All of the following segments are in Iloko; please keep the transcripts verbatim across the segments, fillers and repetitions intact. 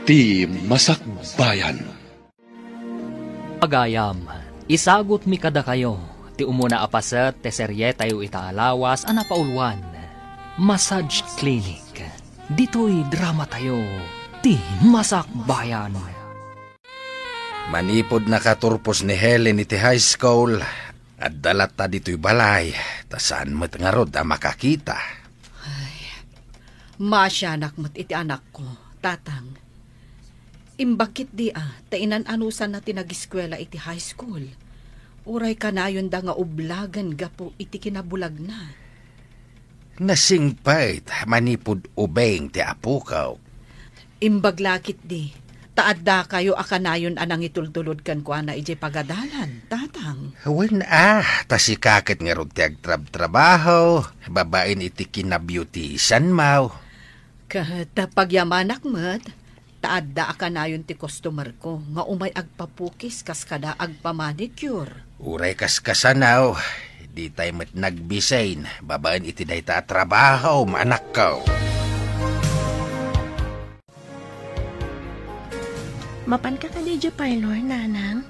Ti Masakbayan. Agayam, isagutmi kadakayo ti umuna a paset ti serietayo ita a lawas a napauluan, Massage Clinic. Ditoy dramatayo, Ti Masakbayan. Manipud nakaturpos ni Helen iti high school, adda latta ditoy balay, ta saan met ngarud a makakita. Ay, maasianak met iti anakko, Tatang. Imbag ketdi a, ta inan-anusanna ti nagiskuela iti high school. Uray kanayonda nga ublagen gapu iti kinabulagna. Nasingpet manipud ubing ti apok. Imbag la ketdi, ta addakayo a kanayon a nangitultulod kenkuana idiay pagadalan, Tatang. Wen a, ta sika ket ngarud ti agtrabtrabaho, babaen iti kinabeautiesanmo. Ket pagyamanak met, ta adda a kanayon ti customerko nga umay agpapukis kas kada agpamanicure. Uray kaskasano, ditay met nagbisin babaen iti dayta a trabahom, anakko. Mapanka kadi idiay parlor, Nanang?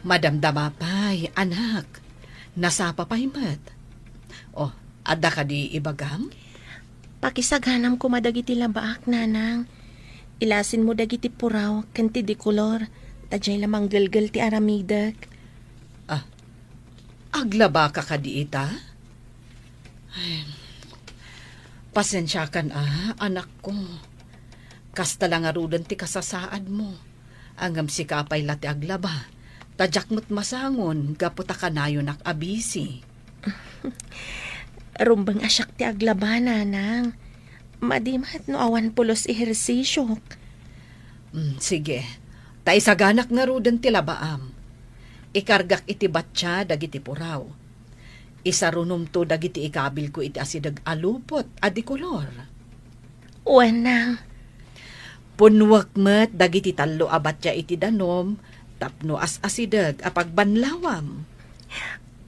Madamdama pay, anak. Nasapa pay met. Oh, adda kadi ibagam? Pakisaganam koma dagiti labaak, Nanang. Ilasinmo dagiti puraw ken ti dekolor, ta diay la manggelgel ti aramidek. Ah, aglabaka kadi ita? Ay, pasensiakan a, anakko. Kasta la ngaruden ti kasasaadmo. Ngem sika pay la ti aglaba, ta diak met masangon gapu ta kanayonak a busy. Rumbeng a siak ti aglaba, Nanang. Madi met no awan pulos ehersisiok. Mm, sige. Ta isaganak ngaruden ti labaam. Ikargak iti batsia dagiti puraw. Isarunomto dagiti ikabilko iti asideg a lupot a dekolor. Wen, Nang. Punnuek met dagiti tallo a batsia iti danum tapno as-asideg a pagbanlawam.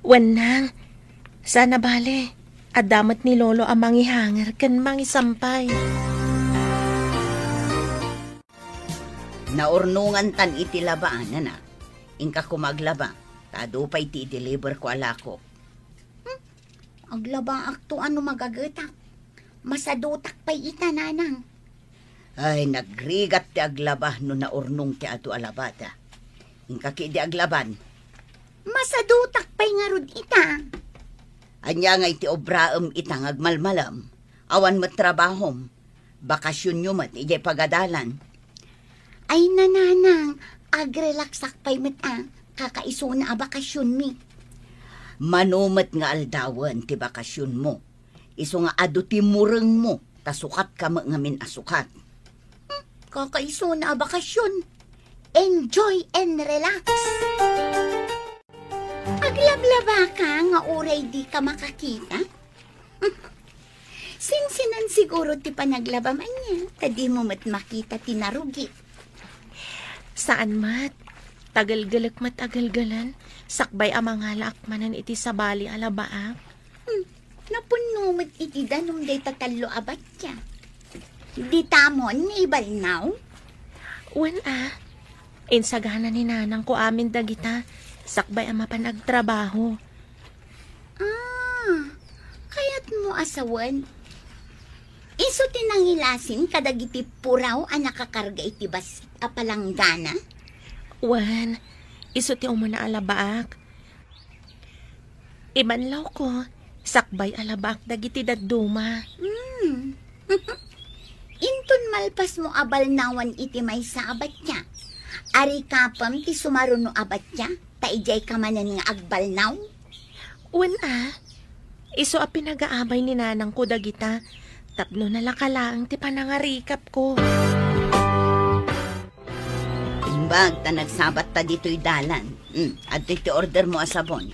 Wen, Nang. Saan a bale, adda met ni Lolo a mangihanger ken mangisampay. Naurnongantan iti laba, anak. Inka koma aglaba, ta adu pay ti i-deliver ko a lakok. Hmm? Aglabaakto a no magagetak. Masadutak pay ita, Nanang. Ay, nagrigat ti aglaba no naurnong ti adu a labada. Inka ketdi aglaban. Masadutak pay ngarud ita. Ania ngay ti obraem ita nga agmalmalem? Awan met trabahom. Bakasionyo met idiay pagadalan. Ay, Nanang, agrelaksak pay met a, kakaisuna a bakasionmi. Mano met nga aldawen ti bakasionmo, isu nga adu ti murengmo, ta sukatka met ngamin a sukat. Hmm, kakaisuna a bakasion. Enjoy and relax. Aglablabaka nga uray dika makakita? Sinsinan siguro ti panaglabam ania, ta dimo met makita ti narugi. Saan met. Tagelgelek met a gelgelen, sakbay a mangalaak manen iti sabali a labaak. Hmm, napunno met iti danum dayta tallo a batya. Ditamon nga ibalnaw? Wen a, insagana ni nanangko amin dagita, sakbay a mapan agtrabaho. Ah, kayatmo a sawen? Isu ti nangilasin kadagiti puraw a nakakarga iti bassit a palanggana? Wen, isu ti umuna a labaak. Ibanlawko, sakbay a labaak dagiti dadduma. Hmm. Inton malpasmo a balnawan iti maysa a batya, arikapem ti sumaruno a batya, ta idiayka manen nga agbalnaw? Wen a, isu a pinagaabay ni nanangko dagita, tapno nalaka laeng ti panangarikapko. Imbag ta nagsabatta ditoy dalan. Hmm, adtoy ti ordermo a sabon.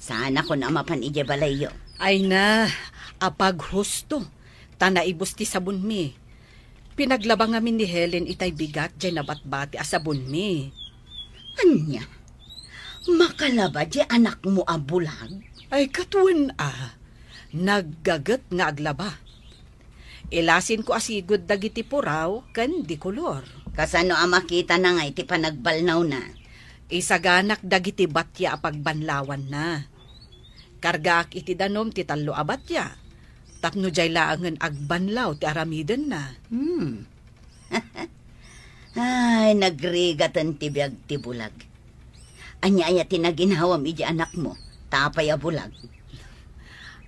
Saanakon a mapan idiay balayyo. Ay na, apaghusto, ta naibus ti sabonmi. Pinaglaba ngamin ni Helen itay bigat diay nabatbati a sabonmi. Ania? Makalaba diay anakmo a bulag? Ay, ket wen a, naggaget nga aglaba. Ilasinko a sigud dagiti puraw ken dekolor. Kasano a makitana ngay ti panagbalnawna? Isaganak dagiti batia a pagbanlawanna. Kargaak iti danum ti tallo a batia, tapno diay laengen agbanlaw ti aramidenna. Hmm. Ay, nagrigaten ti biag ti bulag. Ania aya ti naginawam iti anakmo? Tapay a bulag.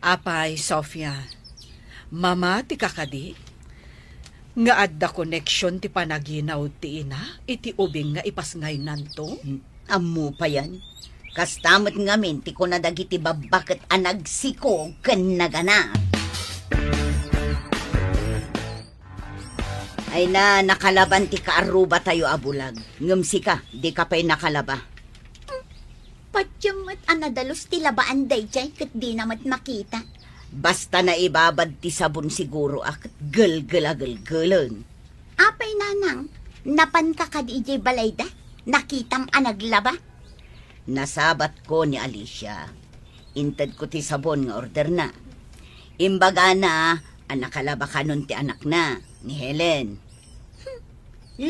Apay, Sofia, mamatika kadi nga adda koneksion ti panaginaw ti ina iti ubing nga ipasngaynanto? Hmm, ammo payen. Kasta met ngamin ti kuna dagiti babbaket a nagsikog ken naganab. Ay na, nakalaban ti kaarrubatayo a bulag. Ngem sika, dika pay nakalaba. Hmm, patiem met a nadalus ti labaan daydiay ket dina met makita. Basta naibabad ti sabon siguro a ket gelgel a gelgelen. Apay, nanang, napanka kadi idiay balayda? Nakitam a naglaba? Nasabatko ni Alicia. Intedko ti sabon nga orderna. Imbagana a nakalaba kanon ti anakna, ni Helen. Hmm.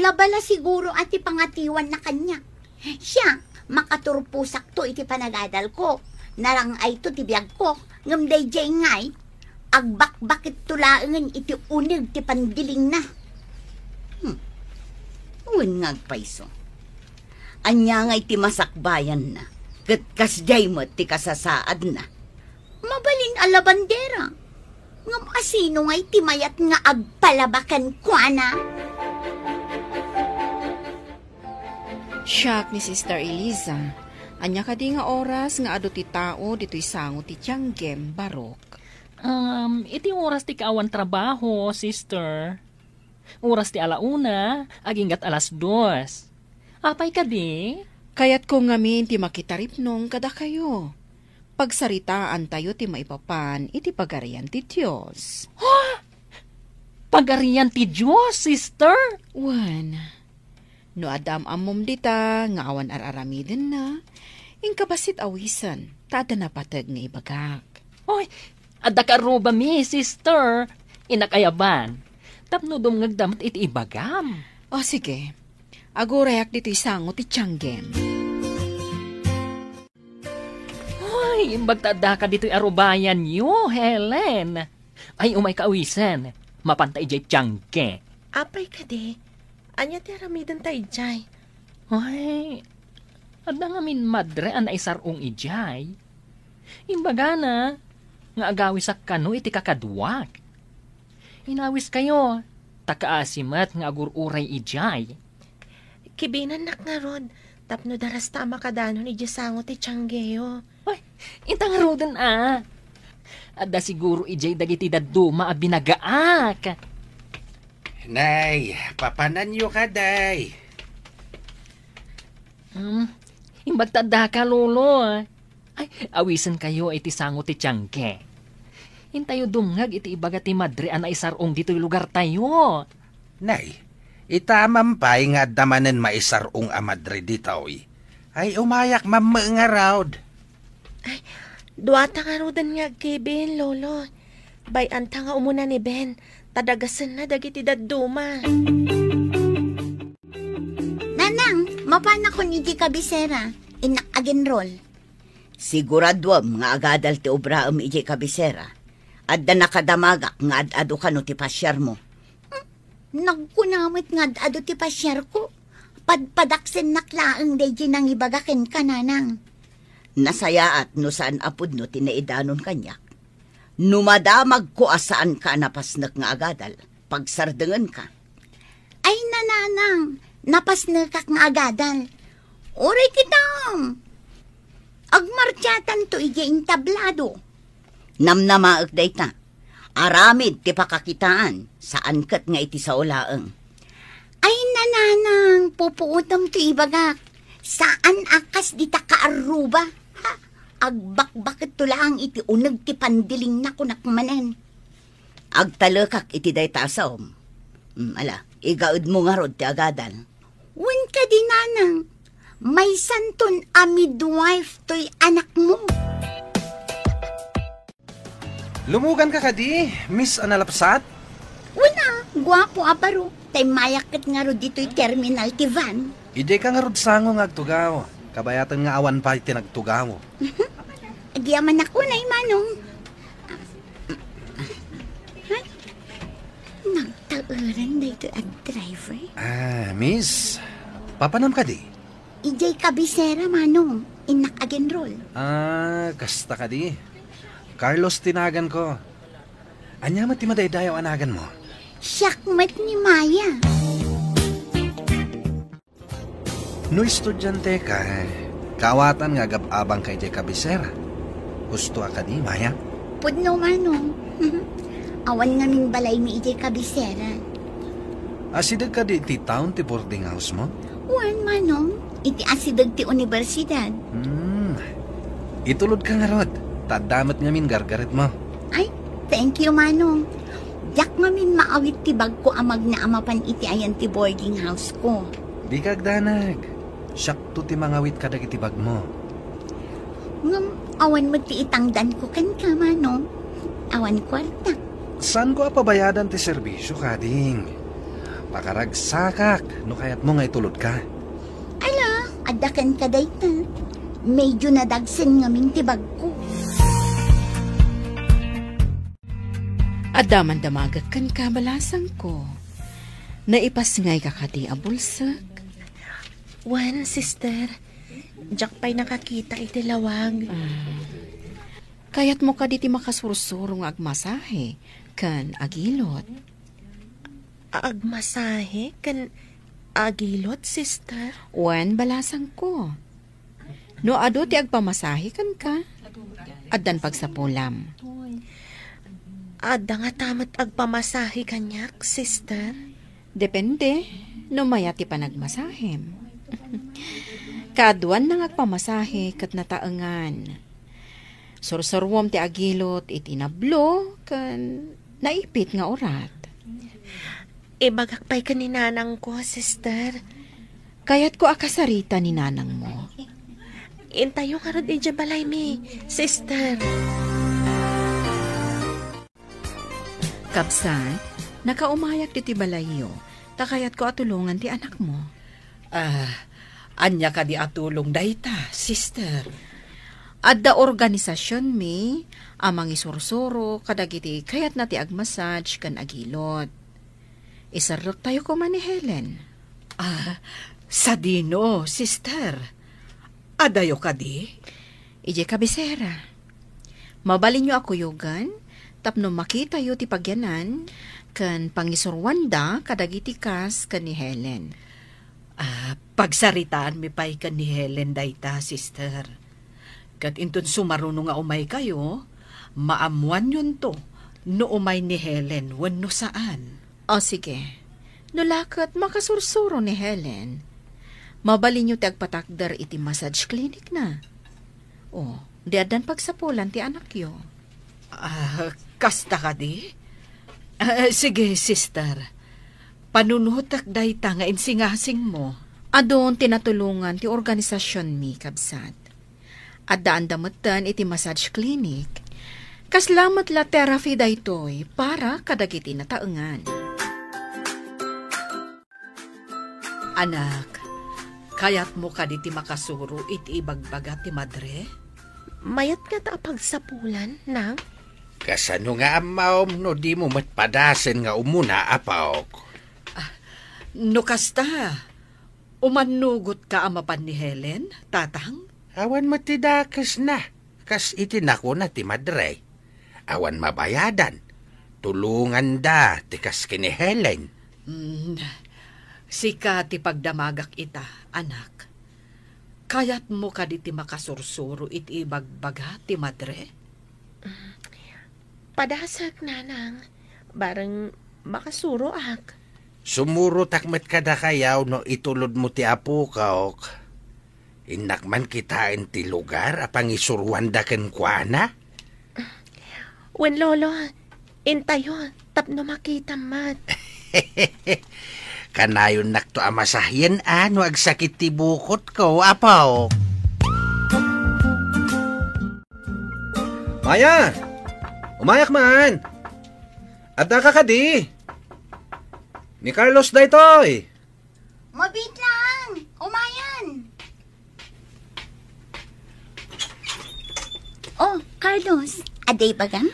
Laba la siguro a ti pangatiwanna kaniak. Siak, makaturposakto iti panagadalko. Narang-ayto ti biagko, ngem daydiay ngay, agbakbaketto laengen iti uneg ti pandilingna. Hmm. Wen nga agpayso. Ania ngay ti masakbayanna? Ket kasdiay met ti kasasaadna. Mabalin a labandera. Ngem asino ngay ti mayat nga agpalaba kenkuana? Siak ni Sister Eliza. Ania kadi nga oras nga adu ti tao ditoy sango ti tianggem, Barok? Um, iti oras ti kaawan trabaho, sister. Oras ti ala una, aginggat alas dos. Apay kadi? Kayatko ngamin ti makitaripnong kadakayo. Pagsaritaantayo ti maipapan iti Pagarian ti Dios. Ha? Pagarian ti Dios, sister? Wen, no adda am-ammom dita nga awan ar-aramidenna, inka bassit awisen, ta adda napateg nga ibagak. Oy, adda karrubami, sister. Innak ayaban. Tapno dumngegda met iti ibagam. O, sige. Agurayak ditoy sango ti tianggem. Ay, imbag ta addaka ditoy arubayanyo, Helen. Ay, umayka awisen. Mapanta idiay tiangge. Apay kadi? Ania ti aramidenta idiay? Ay, adda ngamin madre a naisar-ong idiay. Imbagana nga agawisak kano iti kakaduak. Inawiskayo, ta kaasi met nga agur-uray idiay. Kibinannak ngarud, tapno darasta a makadanon idiay sango ti tianggeyo. Ay, inta ngaruden a. Adda siguro idiay dagiti dadduma a binagaak. Nay, papananyo kadi. Hmm, imbag ta addaka, Lolo. Ay, awisenkayo iti sango ti tiangge. Intayo dumngeg iti ibaga ti madre a naisar-ong ditoy lugartayo. Nay, ita man pay nga adda manen maisar-ong a madre ditoy. Ay, umayak mammo ngarud. Ay, duata ngaruden nga agkibin, Lolo. Bay-anta nga umuna ni Ben, ta dagasenna dagiti dadduma. Nanang, mapanakon idiay kabisera, innak agenrol. Siguraduem nga agadal ti obraem idiay kabisera. Adda nakadamagak nga ad-adu kano ti pasiarmo. Hmm, nagkuna met nga ad-adu ti pasiarko. Padpadaksennak laeng daydiay nangibaga kenka, nanang. Nasayaat no saan a pudno ti naidanon kaniak. No madamagko a saanka a napasnek nga agadal, pagsardengenka. Ay, nanang, napasnekak nga agadal. Uray kitam! Agmartiatanto idiay entablado. Namnamaek dayta. Aramid ti pakakitaan, saan ket nga iti sao laeng. Ay, nanang, pupuotem ti ibagak. Saan a kas dita kaarruba. Ha? Agbakbaketto laeng iti uneg ti pandilingna, kunak manen. Agtalekak iti dayta a saom. Mm, ala, igaedmo ngarud ti agadal. Wen kadi, nanang, maysanton a midwife toy anakmo. Lumuganka kadi, Miss Analapsat? Guapo a baro, ta immayak ket ngarud ditoy terminal ti van. Idiay ka ngarud sango nga agtugaw, kabayaten nga awan pay ti nagtugaw. Agyamanak unay, Manong. Ay, nagtaeran daytoy a driver. Ah, miss, papanam kadi? Idiay kabisera, Manong. Innak agenrol. Ah, kasta kadi. Carlos ti naganko. Ania met ti madaydayaw a naganmo? Siak met ni Maya. No estudiante ka, kaawatan nga agab-abang ka idiay kabisera. Husto a kadi, Maya? Pudno, Manong. Awan ngamin balaymi idiay kabisera. Asideg kadi iti town ti boarding house mo? Wen, Manong. Iti asideg ti universidad. Hmm. Itulod ka ngarud, ta adda met ngamin gargaret mo. Ay, thank you, Manong. Diak ngamin maawit ti bagko a magna a mapan iti ayan ti boarding house ko. Dika agdanag. Siakto ti mangawit kadagiti bagmo. Ngem awan met ti itangdanko kenka, Manong. Awan kuarta. Saanko a pabayadan ti serbisio, kading. Pakaragsakak no kayatmo nga itulod ka. Ala, adda kenka dayta. Medyo nadagsen ngamin ti bagko. Adda man damagek kenka, balasangko. Naipasngayka kadi a bulsek? Wen, sister. Diak pay nakakita iti lawag. Ah. Kayatmo kadi ti makasursuro nga agmasahe ken agilot? Agmasahe ken agilot, sister? Wen, balasangko. No adu ti agpamasahe kenka, addan pagsapulam. Adda ngata met agpamasahe kaniak, sister? Depende no mayat ti panagmasahem. Kaaduanna nga agpamasahe ket nataengan. Sursuruem ti agilot iti nablo ken naipit nga urat. Ibagak pay ken ni nanangko, sister. Kayatko a kasarita ni nanangmo. Intayo ngarud idiay balaymi, sister. Kabsat, nakaumayak ditoy balayyo, ta kayatko a tulongan ti anakmo. Ah, ania kadi a tulong dayta, sister? Adda organisasionmi a mangisursuro kadagiti kayatna ti agmassage ken agilot. Iserrektayo koma ni Helen. Ah, sadino, sister? Adayo kadi? Idiay kabisera. Mabalinyo a kuyogan tapno makitayo ti pagyanan ken pangisuruanda kadagiti kas ken ni Helen. Ah, pagsaritaanmi pay ken ni Helen dayta, sister. Ket inton sumaruno nga umaykayo, maammoanyonto no umay ni Helen wenno saan. O, sige. No la ket makasursuro ni Helen, mabalinyo ti agpatakder iti massage clinic na. O, di addan pagsapulan ti anakyo. Ah, kasta kadi? Ah, sige, sister. Panunotek dayta nga insingasingmo. Adun ti natulongan ti organisasionmi, kabsat. Addaanda metten iti massage clinic. Kasla met la therapy daytoy para kadagiti nataengan. Anak, kayatmo kadi ti makasuro iti ibagbaga ti madre? Mayat ngata a pagsapulan, nang? Kasano nga ammom no dimo met padasen nga umuna, apok? Ah, no kasta, umannugotka a mapan ni Helen, tatang? Awan met ti dakesna, kas iti nakuna ti madre. Awan mabayadan. Tulonganda ti kas ken ni Helen. Mm, sika ti pagdamagak ita, anak. Kayatmo kadi ti makasursuro iti ibagbaga ti madre? Padasek, nanang. Bareng makasuroak. Sumurotak met kadakayaw no itulodmo ti apok. Innak man kitaen ti lugar a pangisuruanda kenkuana. Wen, Lolo, intayo tapno makitam met. Kanayonnakto a masahien a no agsakit ti bukotko, apo. Maya! Umayak man! Addaka kadi? Ni Carlos daytoy! Mabiit lang! Umayan! Oh, Carlos, adda ibagam?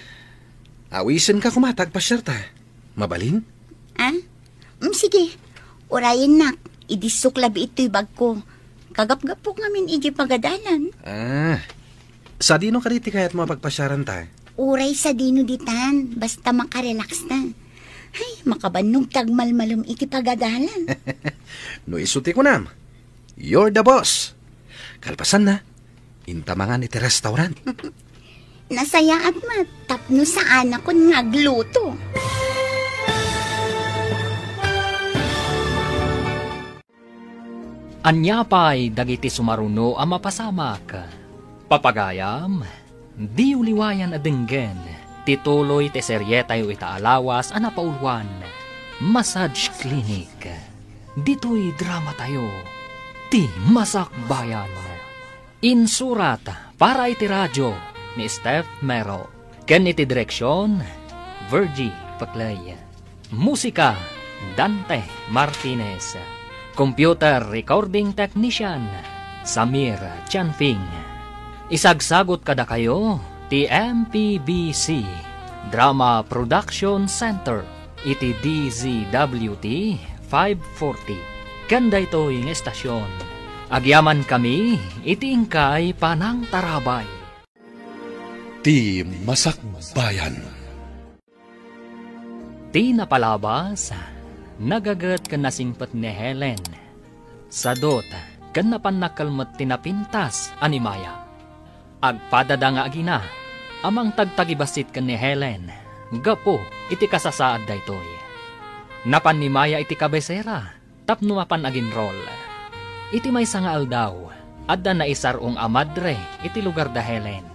Awisenka koma ta agpasiarta. Mabalin? Ah? Mm, sige. Urayennak, idissok labi itoy bagko. Kagapgapok ngamin iti pagadalan. Ah, sadino kadi ti kayatmo a pagpasiaranta? Uray sadino ditan, basta makarelaxta. Ay, makabannog ti agmalmalem iti pagadalan. No isu ti kunam, you're the boss. Kalpasanna, inta mangan iti restaurant. Nasayaat met tapno saanakon nga agluto. Ania pay dagiti sumaruno a mapasamak? Papagayam, diyo liwayan a denggen ti tuloy ti serietayo ita a lawas a napauluan, Massage Clinic. Ditoy dramatayo, ti Masakbayan. Insurat para iti radio ni Steph Mero ken iti direksion, Virgie Paclay. Musika, Dante Martinez. Computer recording technician, Samir Chanfing. Isagsagot kadakayo ti M P B C Drama Production Center iti D Z W T five forty. Ken daytoy nga estasyon, agyamankami iti inkay panangtarabay. Ti Masakbayan. Ti napalabas, nagaget ken nasingpet ni Helen. Sadut, ken napan nakkelmet ti napintas a ni Maya. Agpadada nga agina a mangtagtagibassit ken ni Helen gapu iti kasasaad daytoy. Napan ni Maya iti kabesera tapno mapan aginrol. Iti maysa nga aldaw, adda naisar-ong a madre iti lugar da Helen,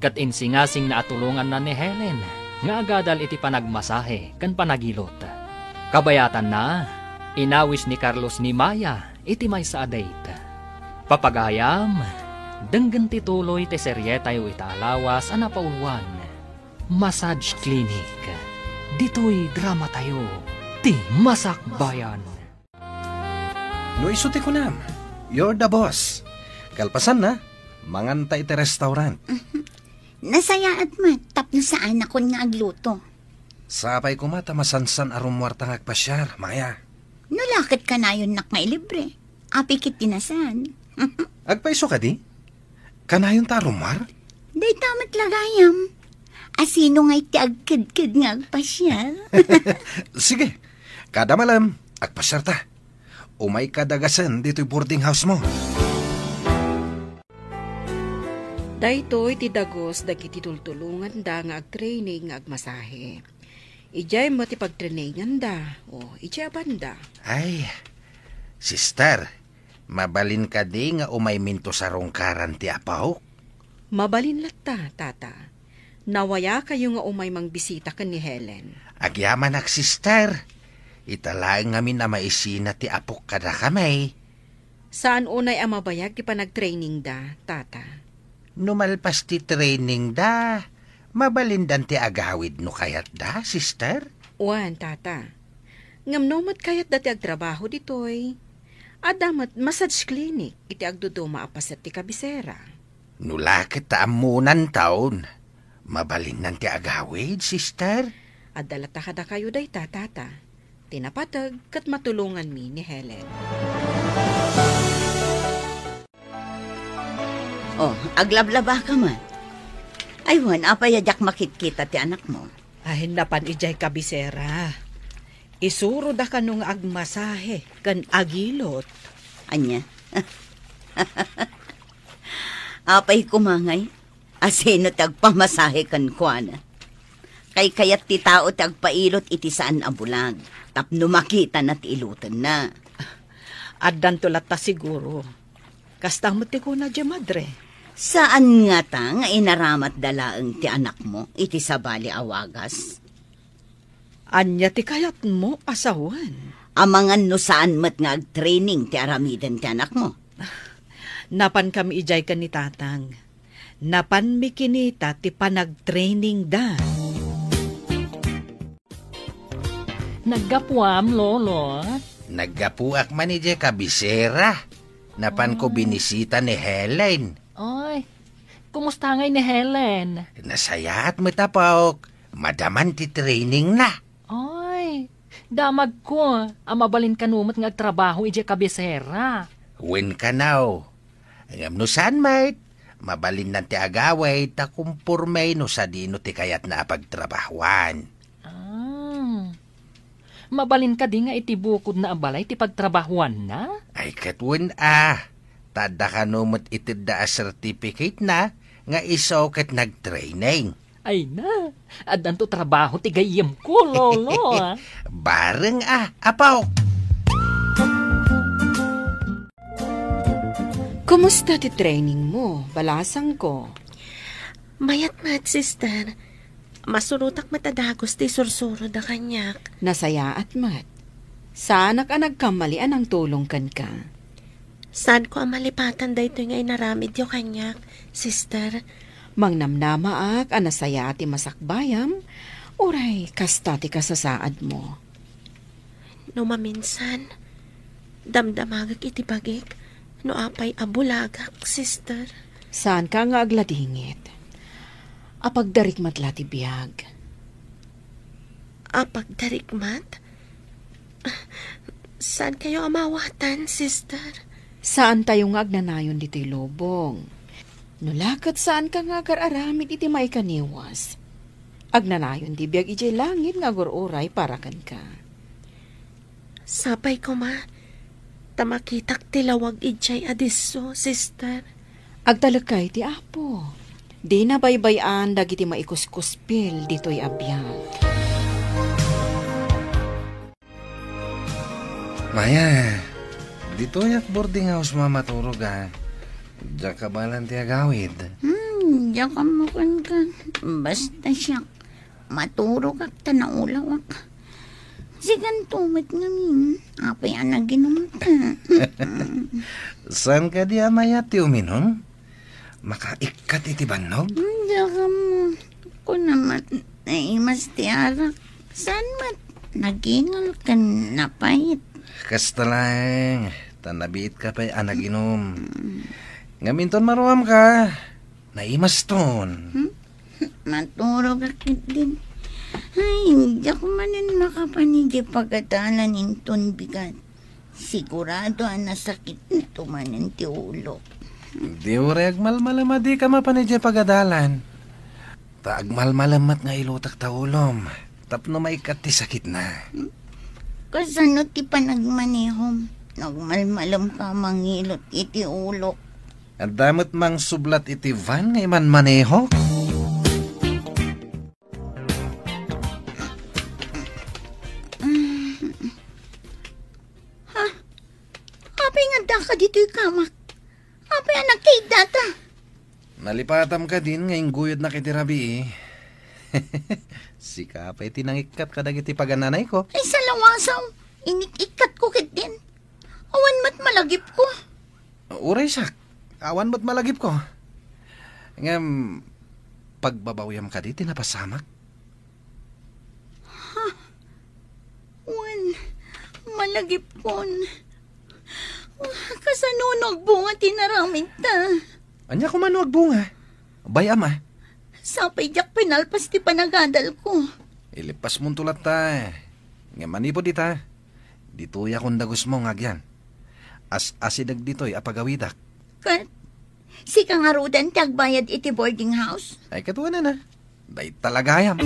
ket insingasingna a tulonganna ni Helen nga agadal iti panagmasahe ken panagilot. Kabayatanna, inawis ni Carlos ni Maya iti maysa a date. Papagayam, denggen ti tuloy ti serietayo ita a lawas a napauluan, Massage Clinic. Ditoy dramatayo, ti Masakbayan. No isu ti kunam, you're the boss. Kalpasanna, manganta iti restaurant. Nasayaat met tapno saanakon nga agluto. Sapay koma ta masansan a rummuarta nga agpasiar, Maya. No la ket kanayonnak nga ilibre, apay ket ti nasan? Agpayso kadi? Kanayonta a rummuar? Dayta met la gayam. Asino ngay ti agkedked nga agpasiar? Sige, kada malem, agpasiarta. Umayka dagasen ditoy boarding house mo. Daytoy ti dagus dagiti tultulonganda nga agtraining nga agmasahe. Idiay met ti pagtraininganda, o idiay a banda. Ay, sister, mabalin kadi nga umayminto sarungkaran ti apok? Mabalin latta, tata. Nawayakayo nga umay mangbisita ken ni Helen. Agyamanak, sister. Ita laeng ngamin a maisina ti apok kadakami. Saan unay a mabayag ti panagtrainingda, tata? No malpas ti trainingda, mabalindan ti agawid no kayatda, sister. Wen, tata. Ngem no met kayatda ti agtrabaho ditoy, adda met massage clinic iti agduduma a paset ti kabisera. No la ket ta ammonanton, mabalinnan ti agawid, sister? Adda latta kadakayo dayta, tata. Ti napateg ket matulonganmi ni Helen. Oh, aglablabaka man. Ay, wen, apay a diak makitkita ti anakmo? Ay, napan idiay kabisera. Isuroda kano nga agmasahe ken agilot. Ania? Apay koma ngay, asino ti agpamasahe kenkuana? Kaykayat ti tao ti agpailot iti saan a bulag tapno makitana ti ilotenna. Addanto latta siguro. Kasta met ti kuna diay madre. Saan ngata nga inaramatda laeng ti anakmo iti sabali a wagas? Ania ti kayatmo a sawen? Amangan no saan met nga agtraining ti aramiden ti anakmo? Napankami idiay ken ni tatang. Napanmi kinita ti panagtrainingda. Naggapuam, Lolo? Naggapuak man idiay kabisera. Napanko Ay. binisita ni Helen. Ay, kumusta ngay ni Helen? Nasayaat met, apok. Madaman ti training na. Ay, damagko a mabalin kano met nga agtrabaho idiay kabisera. Wen kanaw. Ngem no saan met, mabalinnan ti agawid ta kumporme no sadino ti kayatna a pagtrabahoan. Ah. Mabalin kadi nga iti bukodna a balay ti pagtrabahoanna? Ay, ket wen a. Ta adda kano met itedda a certificate na nga isu ket nagtraining. Ay na, addanto trabaho ti gayyemko, Lolo, ah. Bareng a, apo. Kumusta ti training mo, balasangko? Mayat met, sister. Masurotak met a dagus ti isursuro da kaniak. Nasayaat met. Saanak a nagkammali a nangtulong kenka. Saanko a malipatan daytoy nga inaramidyo kaniak, sister. Mangnamnamaak a nasayaat ti masakbayam, uray kasta ti kasasaadmo. No maminsan, damdamagek iti bagik no apay a bulagak, sister. Saanka nga agladingit. Apagdarikmat la ti biag. Apagdarikmat? Saankayo a maawatan, sister? Saantayo nga agnanayon ditoy lubong. No la ket saanka nga agar-aramid iti maikaniwas, agnanayon ti biag idiay langit nga agur-uray para kenka. Sapay koma, ta makitak ti lawag idiay a disso, sister. Agtalekka iti Apo. Dina baybay-an dagiti maikuskuspil ditoy a biag. Maya, ditoyak boarding house mo a maturog, a. Diak kabaelan ti agawid. Hmm, diak ammo kenka. Basta siak, maturogak ta naulawak. Sikanto met ngamin, apay a naginumta. Saan kadi a mayat ti uminum? Makaikkat iti bannog? Hmm, diak ammo. Kuna met, naimas ti arak. Saan met? Nagingal ken napait. Kasta laeng, ta nabiitka pay a naginum. Ngem inton maruamka, naimaston. Hmm? Maturogak ketdin. Ay, diak manen makapan idiay pagadalan inton bigat. Sigurado a nasakitto manen ti ulok. Di uray agmalmalem a dika mapan idiay pagadalan. Ta agmalmalem met nga ilutek ta ulom tapno maikkat ti sakitna. Kasano ti panagmanehom? Nagmalmalemka a mangilot iti ulok. Adda met mangsublat iti van nga imanmanehok. Ha? Apay nga addaka ditoy kamak? Apay a nagkaiddata? Nalipatam kadin nga ingguyodnak iti rabii. Sika pay ti nangikkat kadagiti pagananayko. Ay, salawasaw! Inik-ikkatko ketdin. Awan met malagipko. Uray siak, awan met malagipko. Ngem, pagbabawiam kadi ti napasamak? Ha? Wen, malagipkon. Kasano no agbunga ti naramidta? Ania koma no agbunga? Bay-am a. Sapay diak pinalpas ti panagadalko. Ilipasmonto latta. Ngem manipud ita, ditoyak dagusmo nga agyan. As-asideg ditoy a pagawidak. Ket sika ngaruden ti agbayad iti boarding house? Ay, ket wen a. Dayta la gayam.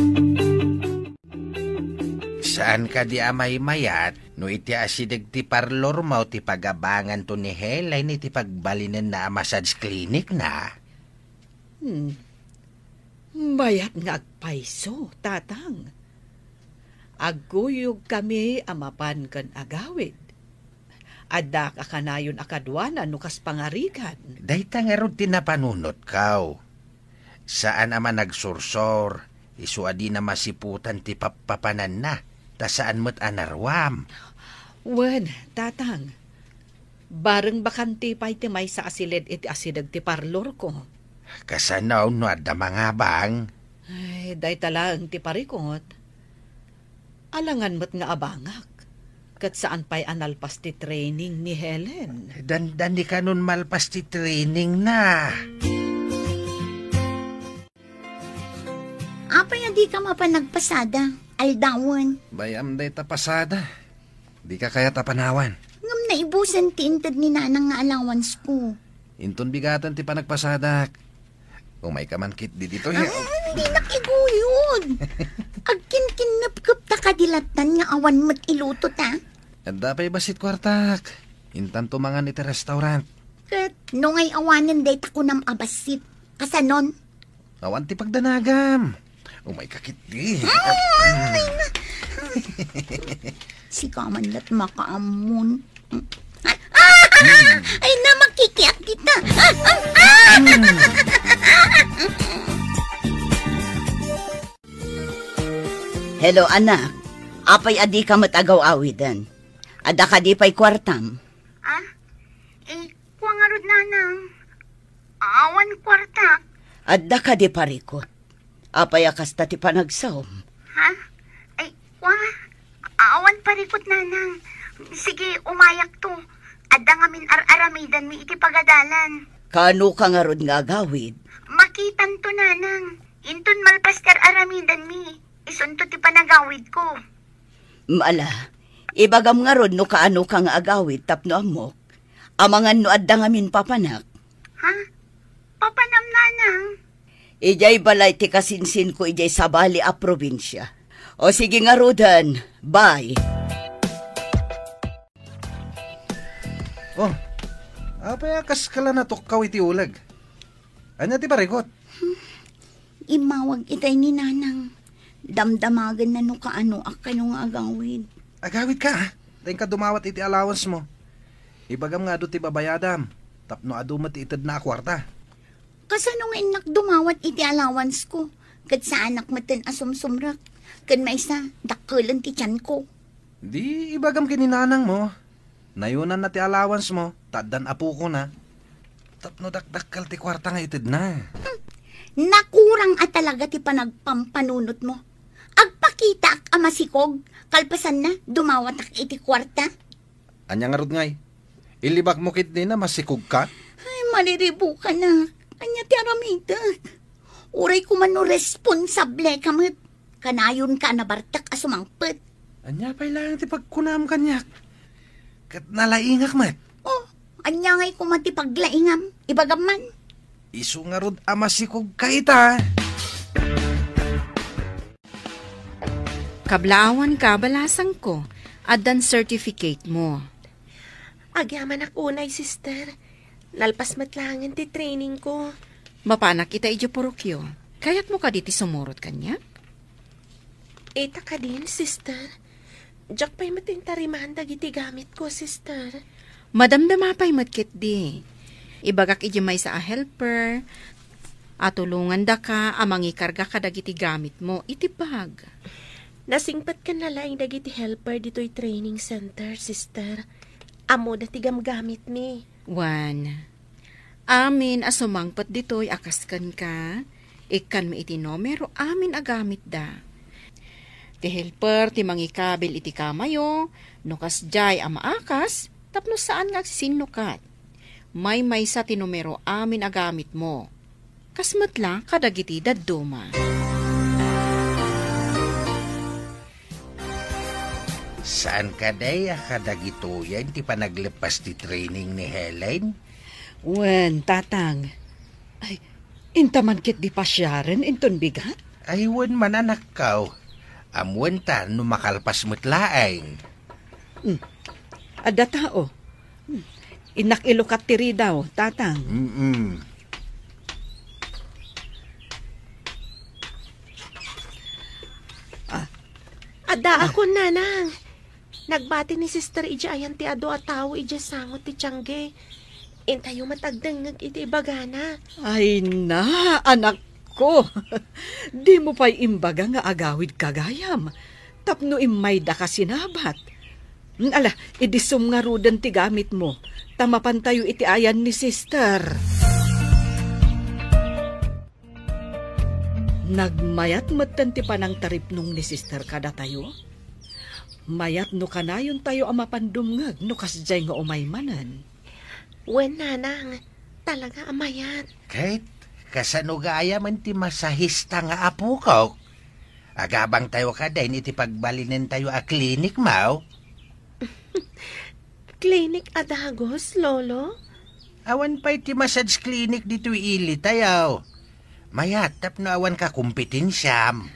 Saan kadi a maymayat no iti asideg ti parlormo ti pagabanganto ni Helen iti pagbalinenna a massage clinic na? Hmm. Mayat nga agpayso, Tatang. Agguyogkami a mapan ken agawid. Addaak a kanayon a kaduana no kas pangarigan. Dayta ngarud ti napanunotko. Saan a managsursor, isu a dina masiputan ti pappapananna, ta saan met a naruam. Wen, Tatang. Bareng bakante pay ti maysa a siled iti asideg ti parlorko. Kasano no adda mangabang? Ay, dayta laeng ti parikot. Alangan met nga abangak. Ket saan pay a nalpas ti training ni Helen. Dandani kanon malpas ti training na. Apay a dika mapan nagpasada, aldawen? Bay-am dayta pasada. Dika kayat a panawan. Ngem naibusan ti inted ni Nanang nga allowance ko. Inton bigaten ti panagpasadak. Umayka man ketdi ditoy. Ah, dinak iguyod. Agkinkinnepkep ta kadi lattan nga awan met iluto ta. Adda pay bassit kuartak. Intanto mangan iti restaurant. Ket no ngay awanen dayta kunam a bassit, kasanon? Awan ti pagdanagam. Umayka ketdi. Ah, ay na. Sika man la't makaammon. Ay na, makikiak dita. Ah, ah, ah! Hello, anak. Apay a dika met agaw-awiden? Adda kadi pay kuartam? Ah? Eh, kua ngarud, Nanang. Awan kuarta. Adda kadi parikut? Apay a kasta ti panagsaom? Ha? Ay, kua, awan parikut, Nanang. Sige, umayakto. Adda ngamin ar-aramidanmi iti pagadalan. Kaano ka ngarud nga agawid? Makitanto, Nanang. Inton malpas ti ar-aramidanmi, isunto ti panagawidko. Ala, ibagam ngarud no kaano ka nga agawid tapno ammok. Amangan no adda ngamin papanak. Ha? Papanam, Nanang? Idiay balay ti kasinsinko idiay sabali a probinsia. O sige ngaruden, bye. Oh, apay a kas ka la natukkaw iti uleg? Ania ti parikut? Immawag itay ni Nanang. Damdamagenna no kaano a kayo nga agawid. Agawid ka, ah? Ta inka dumawat iti allowance mo. Ibagam nga adu ti babayadam, tapno adu met ti itedna a kuarta. Kasano nga innak dumawat iti allowance ko? Ket saanak metten a sumsumrek. Ken maysa, dakkelen ti tianko. Di ibagam ken ni Nanang mo. Nayonanna ti allowance mo, ta addan apokona. Tapno dakdakkel ti kuarta nga itedna. Hmm. Nakurang a talaga ti panagpampanunot mo. Agpakitaak a masikog, kalpasanna, dumawatak iti kuarta. Ania ngarud ngay? Ilibak mo ketdin a masikog ka? Ay, mariribukanak. Ania ti aramidek? Uray koma no responsable ka met. Kanayon ka a nabartek a sumangpet. Ania pay laeng ti pagkunam kaniak? Ket nalaingak met. Oh, ania ngay koma ti paglaingam? Ibagam man. Isu ngarud a masikog ka ita. Kablaawan ka, balasangko. Addan certificate mo. Agyamanak unay, sister. Nalpas met laengen ti training ko. Mapanak ita idiay purokyo. Kayatmo kadi ti sumurot kaniak? Ita kadin, sister. Diak pay met intariman dagiti gamitko, sister. Madamdama pay met ketdi. Ibagak idiay maysa a helper a tulongandaka a mangikarga kadagiti gamitmo iti bag. Nasingpetkanna laeng dagiti helper ditoy training center, sister. Ammoda ti gamgamitmi. Wen, amin a sumangpet ditoy a kas kenka, ikkanmi iti numero amin a gamitda. Ti helper ti mangikabil iti kamayo, no kasdiay a maakas, tapno saan nga agsisinnukat. Maymaysa ti numero amin a gamitmo. Kas met la kadagiti dadduma. Saan kadi a kadagitoyen ti panagleppas ti training ni Helen? Wen, Tatang. Ay, inta man ketdi pasiaren inton bigat? Ay, wen man, anakko. Ammoenta no makalpas met laeng. Hmm. Adda tao. Hmm. Innak ilukat ti ridaw, Tatang. Mm-mm. Ah. Addaakon, Nanang. Nagbati ni Sister idiay ayan ti adu a tao idiay sango ti tiangge. Intayo met agdengngeg iti ibagana. Ay na, anakko. Dimo pay imbaga nga agawid ka gayam. Tapno immaydaka sinabat. Ala, idisom ngaruden ti gamitmo, ta mapantayo iti ayan ni Sister. Nagmayat metten ti panangtaripnong ni Sister kadatayo. Mayat no kanayontayo a mapan dumngeg no kasdiay nga umay manen. Wen, nanang, talaga a mayat. Ket, kasano gayam ti masahista nga apokok? Agabangtayo kadin iti pagbalinentayo a klinik, maw? Klinik a dagus, Lolo? Awan pay ti massage clinic ditoy ilitayo. Mayat tapno awan kakompetensiam.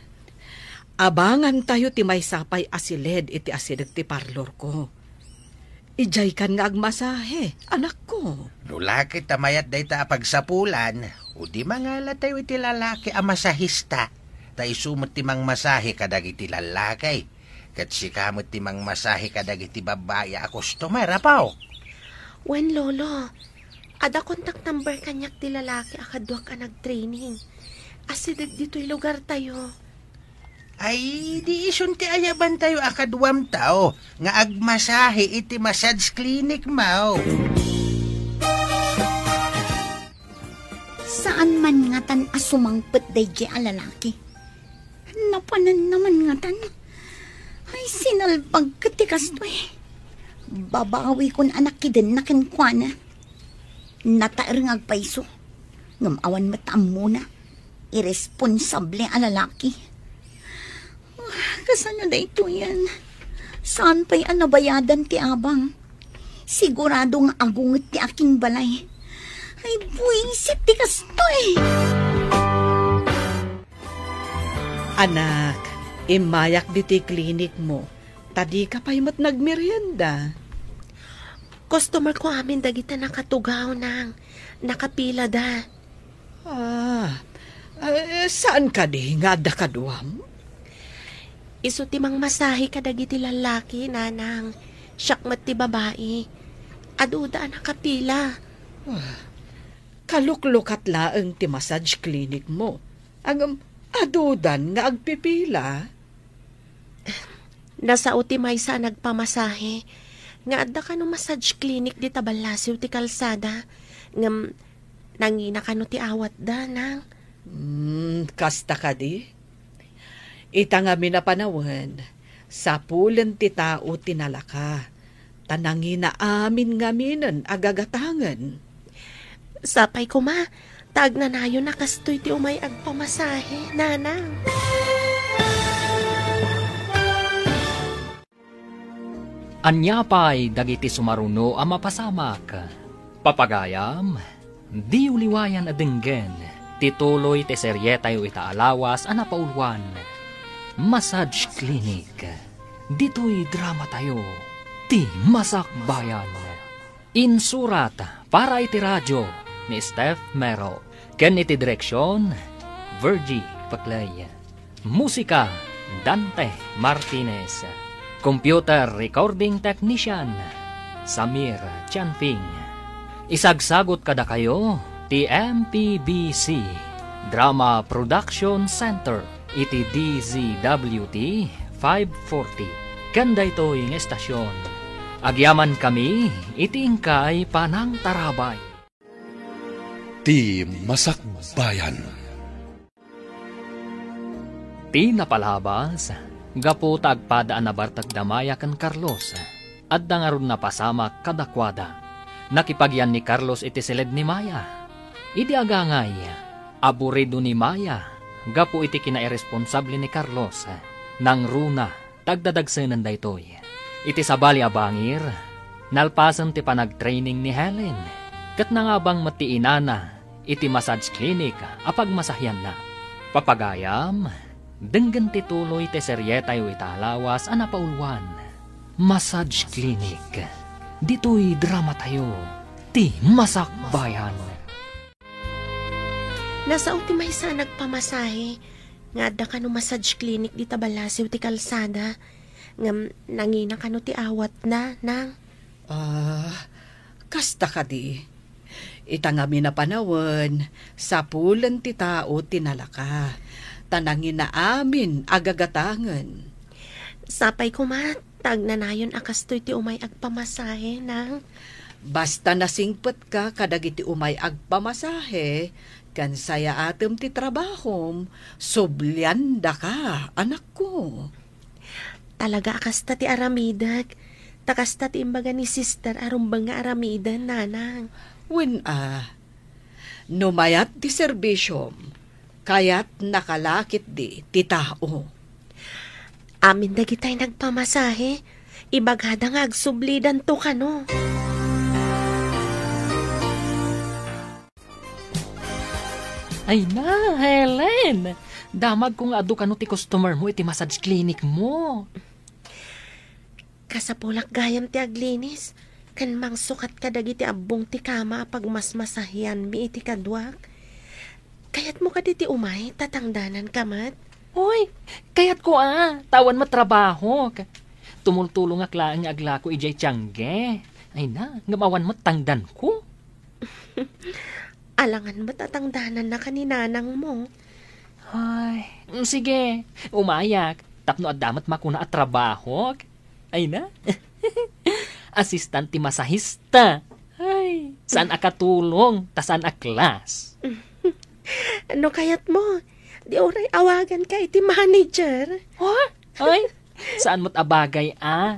Abangantayo ti maysa pay a siled iti asideg ti parlorko. Idiaykan nga agmasahe, anakko. No la ket ta mayat dayta a pagsapulan, o di mangalatayo iti lalaki a masahista, ta isu met ti mangmasahe kadagiti lallaki. Ket sika met ti mangmasahe kadagiti babbai a customer, apo. Wen, Lolo. Adda contact number kaniak ti lalaki a kaduak a nagtraining. Asideg ditoy lugartayo. Ay, di isun ti ayabantayo a kaduamtayo nga agmasahe iti massage clinic, maw? Saan man ngatan a sumangpet daydiay a lalaki. Napananna man ngatan. Ay, sinalbag ket ti kastoy. Babawikon a nakidenna kenkuana. Nataer nga agpayso. Ngem awan met ammona. Irresponsable a lalaki. Ah, kasano daytoyen? Saan pay a nabayadan ti abang? Sigurado nga agunget ti akinbalay. Ay, buisit ti kastoy! Anak, immayak ditoy klinikmo, ta dika pay met nagmerienda. Customer ko amin dagita nakatugaw, nang. Nakapilada. Ah, eh, saan kadi nga adda kaduam? Isu ti mangmasahe kadagiti lallaki, nanang. Siak met ti babai. Aduda a nakapila. Ah, kaluklukat laeng ti massage clinic mo. Ngem adudan nga agpipila. Nasao ti maysa a nagpamasahe nga adda kano massage clinic dita ballasiw ti kalsada. Ngem nangina kano ti awatda, nang. Hmm, kasta kadi? Ita ngamin a panawen, sapulen ti tao ti nalaka, ta nangina amin ngaminen a gagatangen. Sapay koma, ta agnanayon a kastoy ti umay agpamasahe, nanang. Ania pay dagiti sumaruno a mapasamak? Papagayam, diyo liwayan a denggen ti tuloy ti serietayo ita a lawas a napauluan, Massage Clinic, ditoy dramatayo, ti Masakbayan. Insurat para iti radio ni Steph Mero, ken iti direksion, Virgie Paclay. Musika, Dante Martinez. Computer recording technician, Samir Chanping. Isagsagot kadakayo ti M P B C Drama Production Center iti D Z W T five forty. Ken daytoy nga estasyon, agyamankami iti inkay panangtarabay. Ti Masakbayan. Ti napalabas, gapu ta agpada a nabartek da Maya ken Carlos, adda ngarud napasamak kadakuada. Nakipagyan ni Carlos iti siled ni Maya. Idi agangay, aburido ni Maya gapu iti kinairresponsable ni Carlos. Nangruna ta agdadagsenen daytoy. Iti sabali a bangir, nalpasen ti panagtraining ni Helen, ket nangabang met ti inana iti massage clinic a pagmasahianna. Papagayam, denggen ti tuloy ti serietayo ita a lawas a napauluan, Massage Clinic. Ditoy dramatayo, ti Masakbayan. Nasao ti maysa a nagpamasahe nga adda kano massage clinic dita ballasiw ti kalsada, ngem nangina kano ti awatna, nang. Ah, kasta kadi. Ita ngamin a panawen, sapulen ti tao ti nalaka, ta nangina amin a gagatangen. Sapay koma, ta agnanayon a kastoy ti umay agpamasahe, nang. Basta nasingpetka kadagiti umay agpamasahe, ken sayaatem ti trabahom, subliandaka, anakko. Talaga a kasta ti aramidek. Ta kasta ti imbaga ni sister a rumbeng nga aramiden, nanang. Wen a, no mayat ti serbisyom, kayatnaka la ketdi ti tao. Amin dagitay nagpamasahe, ibagada nga agsublidanto kano. Ay na, Helen! Damagko nga adu kano ti customer mo iti massage clinic mo. Kasapulak gayam ti aglinis, ken mangsukat kadagiti abbong ti kama a pagmasmasahianmi iti kaduak. Kayatmo kadi ti umay, ta tangdananka met? Oy, kayatko a, ta awan met trabahok. Tumultulongak laeng nga aglako idiay tiangge. Ay na, ngem awan met tangdanko. Alangan met a tangdanannaka ni nanangmo. Ay, mm, sige, umayak, tapno adda met makuna a trabahok. Ay na. Assistant ti masahista. Ay, saan a katulong, ta saan a class. No kayatmo, di uray awaganka iti manager. Oh? Ay, saan met a bagay a.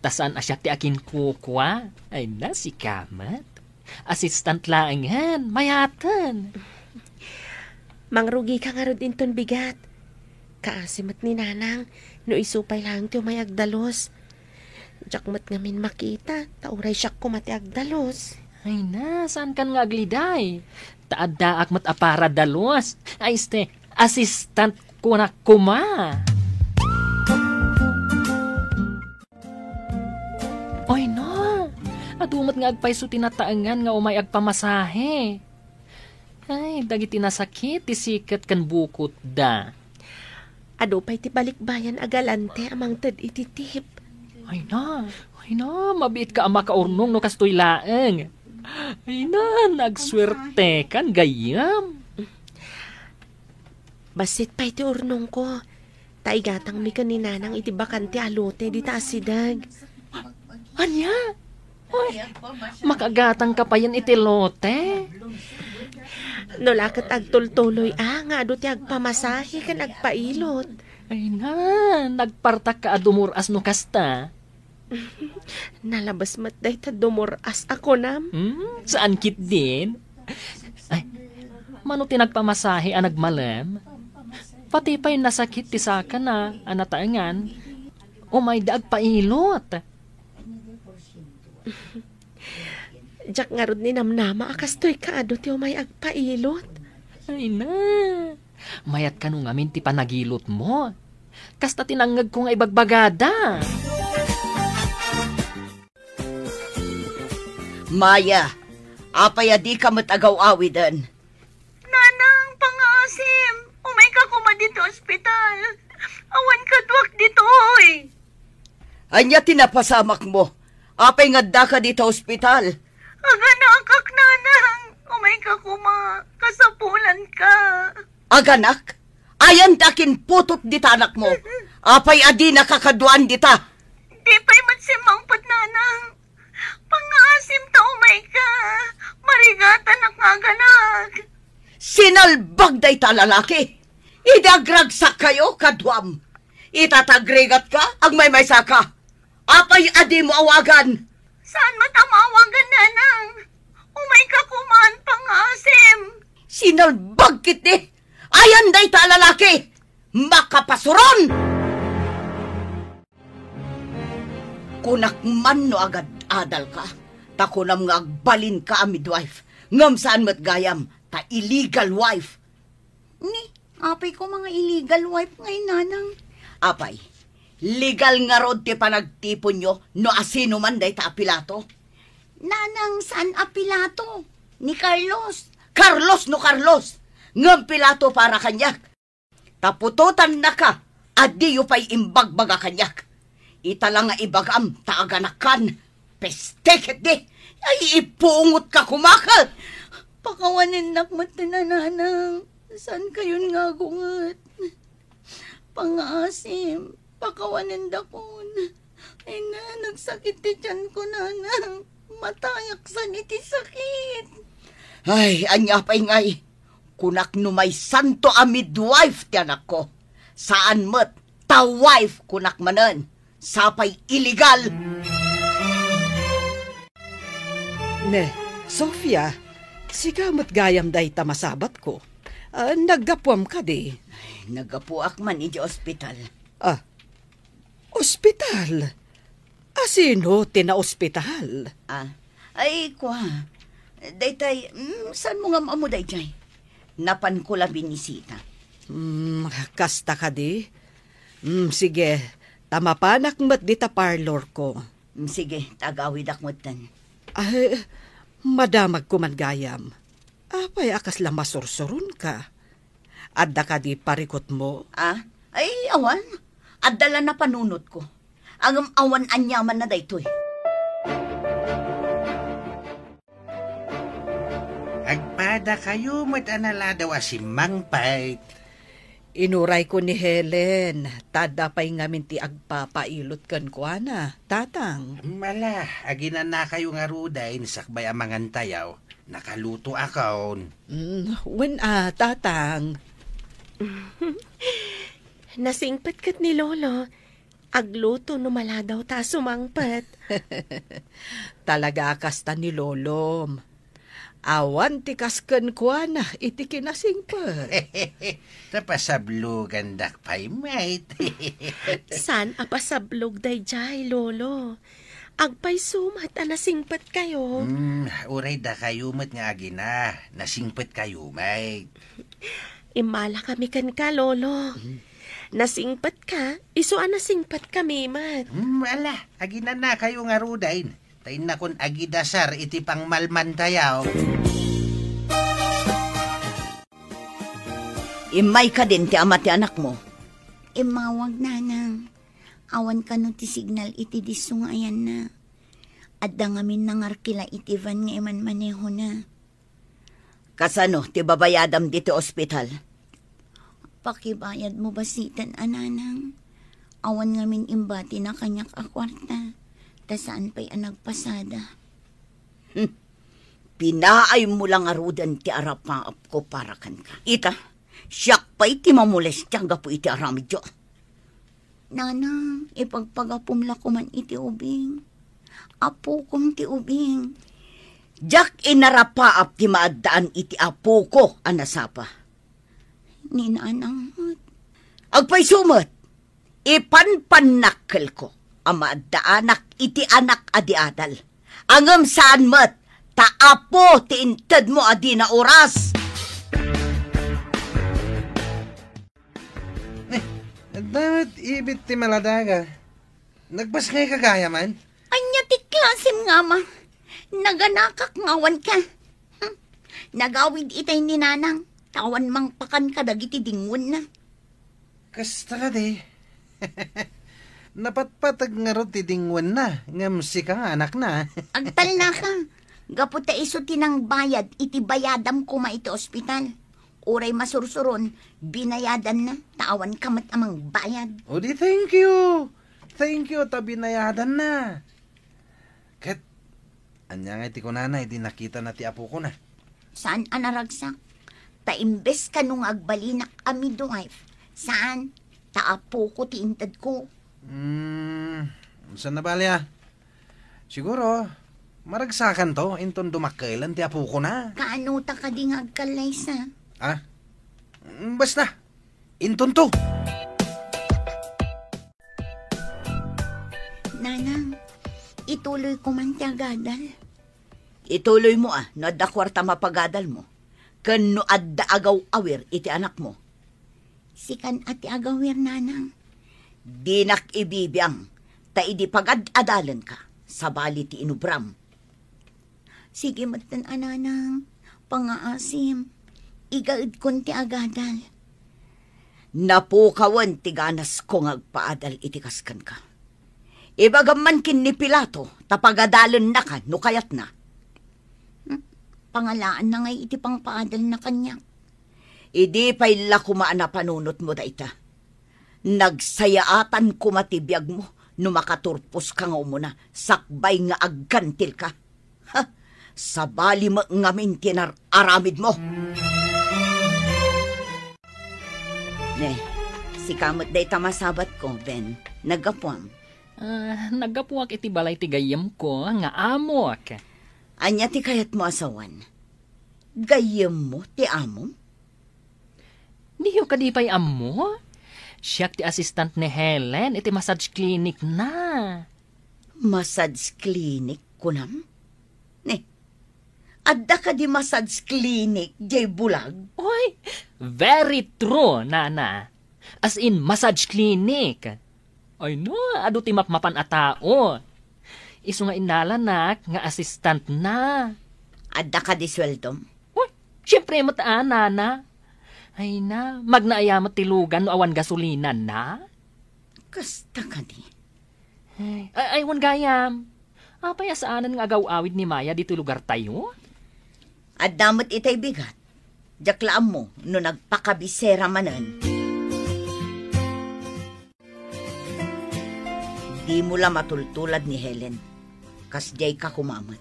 Ta saan a siak ti akinkukua. Ay na, sika met. Assistant laengen, mayaten. Mangrugika ngarud inton bigat. Kaasi met ni nanang, no isu pay laeng ti umay agdalus. Diak met ngamin makita, ta uray siak koma ti agdalus. Ay na, saankan nga agliday? Ta addaak met a para dalus. Ay, este, assistant kunak koma. Ay na, adu met nga agpayso ti nataengan nga umay agpamasahe. Ay, dagiti nasakit ti siket ken bukotda. Adu pay ti balikbayan a galante a mangted iti tip. Ay na, ay na, mabiitka a makaurnong no kastoy laeng. Ay na, nagsuertekan gayyem. Bassit pay ti urnongko. Ta igatangmi ken ni nanang iti bakante a lote dita asideg. Ania? Uy, makagatangka payen iti lote? No la ket agtultuloy a nga adu ti agpamasahe ken agpailot. Ay na, nagpartakka a dumur-as no kasta. Nalabes met dayta dumur-as a kunam. Hmm, saan ketdin? Ay, mano ti nagpamasahe a nagmalem? Pati pay nasakit ti sakana a nataengan, umayda agpailot. Diak ngarud ninamnama a kastoy kaadu ti umay agpailot. Ay na, mayat kano ngamin ti panagilotmo. Kasta ti nangngegko nga ibagbagada. Maya, apay a dika met agaw-awiden? Nanang, pangaasim, umayka koma ditoy ospital. Awan kaduak ditoy. Ania ti napasamakmo? Apay nga addaka dita ospital? Aganakak, nanang. Umayka koma. Kasapulanka. Aganak? Ayan ti akinputot dita anakmo. Apay a dinaka kaduaan dita? Di pay met simmangpet, nanang. Pangaasim ta umayka. Marigatanak nga aganak. Sinalbag dayta a lalaki. Idi agragsak kayo, kaduam. Ita ta agrigatka, agmaymaysaka. Apay a dimo awagan? Saan met a maawagan, nanang? Umayka koman, pangaasim. Sinalbag ketdi. Ayan dayta a lalaki. Makapasuron! Kunak man no agad-adalka, ta kunam nga agbalinka a midwife, ngem saan met gayam, ta illegal wife. Ni, apay koma nga illegal wife ngay, nanang? Apay, legal ngarud ti panagtiponyo no asino man dayta a Pilato? Nanang, saan a Pilato? Ni Carlos. Carlos no Carlos, ngem Pilato para kaniak. Ta putotannaka a diyo pay imbagbaga kaniak. Ita la nga ibagam ta aganakkan. Peste ketdi! Ay, ipungotka koma ket! Pakawanennak met ti nanang. Saan kayon nga agunget? Pangaasim, pakawanendakon. Ay na, nagsakit ti tiyanko, nanang. Matayak san iti sakit. Ay, ania pay ngay? Kunak no maysanto a midwife ti anakko. Saan met, ta wife kunak manen. Sapay illegal! Ne, Sofia, sika met gayam dayta masabatko. Ah, naggapuam kadi? Naggapuak man iti ospital. Ah, ospital? Asino ti naospital? Ah, ay, kua. Daytay, mm, saan mo nga ammo dayjay? Napanko la binisita. Hmm, kasta kadi? Hmm, sige, ta mapanak met dita parlor ko. Hmm, sige, ta agawidak metten. Ay, madamagko man gayam. Apay a kasla masursuronka? Adda kadi parikutmo? Ah, ay, awan. Adda la napanunotko. Ngem awan aniamanna daytoy. Agpadakayo met a naladaw a simmangpet. Inurayko ni Helen, ta adda pay ngamin ti agpapailot kenkuana, Tatang. Ala, aginanakayo ngaruden sakbay a mangantayo. Nakalutoakon. Mm, wen a, Tatang. Nasingpet ket ni Lolo. Agluto no maladaw ta sumangpet. Talaga a kasta ni Lolom. Awan ti kas kenkuana iti kinasingpet. Ta pasablogandak pay met. Saan a pasablog dayjay, Lolo? Agpayso met a nasingpetkayo. Hmm, uray dakayo met nga agina, nasingpetkayo met. Immalakami kenka, Lolo. Nasingpetka, isu a nasingpetkami met. Hmm, ala, aginanakayo ngaruden. Ta innakon agidasar iti pangmalmantayo. Immay kadin ti ama ti anakmo. Immawag, Nanang. Awan kano ti signal iti disso nga ayanna. Adda ngamin nangarkila iti van nga imanmanehona. Kasano ti babayadam ditoy ospital? Pakibayadmo basiten a, Nanang. Awan ngamin imbatina kaniak a kuarta, ta saan pay a nagpasada. Hmm. Pinaaymo la ngaruden ti arapaapko para kenka. Ita, siak pay ti mamolestia gapu iti aramidyo. Nanang, ipagpagapom la koman iti ubing. Apokom ti ubing. Diak inarapaap ti maaddaan iti apoko a nasapa. Ni Nanang met. Agpayso met, ipanpannakkelko a maaddaanak iti anak a di adal. Ngem saan met, ta apo ti intedmo a dina oras. Eh, adda met ibit ti maladaga. Nagbasngayka gayam? Ania ti klasem nga ama? Naganakak nga awanka. Hmm. Nagawid itay ni Nanang, ta awan mangpakan kadagiti dingwenna. Kasta kadi. Napatpateg ngarud ti dingwenna, ngem sika nga anakna. Agtalnaka. Gapu ta isu ti nangbayad iti bayadam koma iti ospital. Uray masursuron, binayadanna, ta awanka met a mangbayad. O di, thank you. Thank you ta binayadanna. Ket, ania ngay ti kunana idi nakitana ti apokona? Saan a naragsak. Ta imbes kano nga agbalinak a midwife, saan, ta apoko ti intedko. Hmm, saan a bali a? Siguro, maragsakanto inton dumakkelen ti apokona. Kaano ta kadi nga agkallaysa? Ah? Mm, basta, intonto. Nanang, ituloyko man ti agadal. Ituloymo a, no adda kuarta mapagadalmo, ken no adda agaw-awir iti anakmo. Sikan a ti agawir, Nanang. Dinak ibibiang, ta idi pagad-adalenka, sabali ti inubram. Sige metten a, Nanang. Pangaasim. Igaedkon ti agadal. Napukawen ti ganasko nga agpaadal iti kas kenka. Ibagam man ken ni Pilato ta pagadalennaka no kayatna. Hmm? Pangalaanna ngay iti pangpaadalna kaniak. Idi pay la koma a napanunotmo dayta. Nagsayaatan koma ti biagmo no makaturposka nga umuna sakbay nga aggantilka. Ha! Sabali met ngamin ti nar-aramidmo. Ne, sika met dayta masabatko, Ben. Naggapuam. Ah, naggapuak iti balay ti gayyemko nga amok. Ania ti kayatmo a sawen? Gayyemmo ti amom? Diyo kadi pay ammo? Siak ti assistant ni Helen iti massage clinic na. Massage clinic, kunam? Ni, adda kadi massage clinic diay bulag? Oy, very true, Nana. As in, massage clinic. Ay no, adu ti mapmapan a tao. Isu nga innalanak nga assistant na. Adda kadi sueldom? Uy, siyempre met a, Nana. Ay na, magnaaya met ti lugan no awan gasolina na. Kasta kadi? Ay, ay, ay, wen gayam. Apay a saanen nga agaw-awid ni Maya ditoy lugartayo? Adda met itay bigat. Diak la ammo no nagpakabisera manen. Dimo la matultulad ni Helen. Kasdiay ka koma met.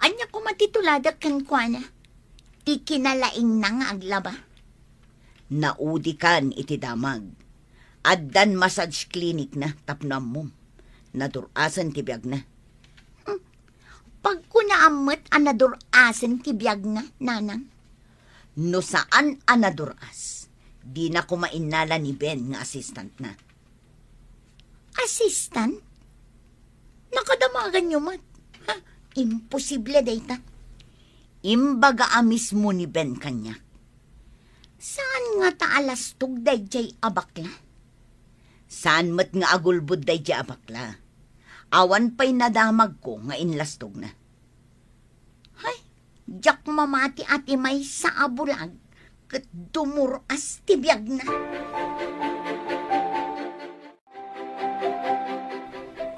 Ania koma ti tuladek kenkuana? Ti kinalaingna nga aglaba. Naudikan iti damag. Addan massage clinic na tapno ammom. Nadur-asen ti biagna. Hmm. Pagkunaam met a nadur-asen ti biagna, Nanang. No saan a nadur-as, dina koma innala ni Ben nga assistant na. Assistant? Nakadamaganyo met? Ha? Imposible dayta. Imbaga a mismo ni Ben kaniak. Saan ngata a lastog daydiay a bakla? Saan met nga agulbod daydiay a bakla? Awan pay nadamagko nga inlastogna. Hay, diak mamati a ti maysa a bulag ket dumur-as ti biagna.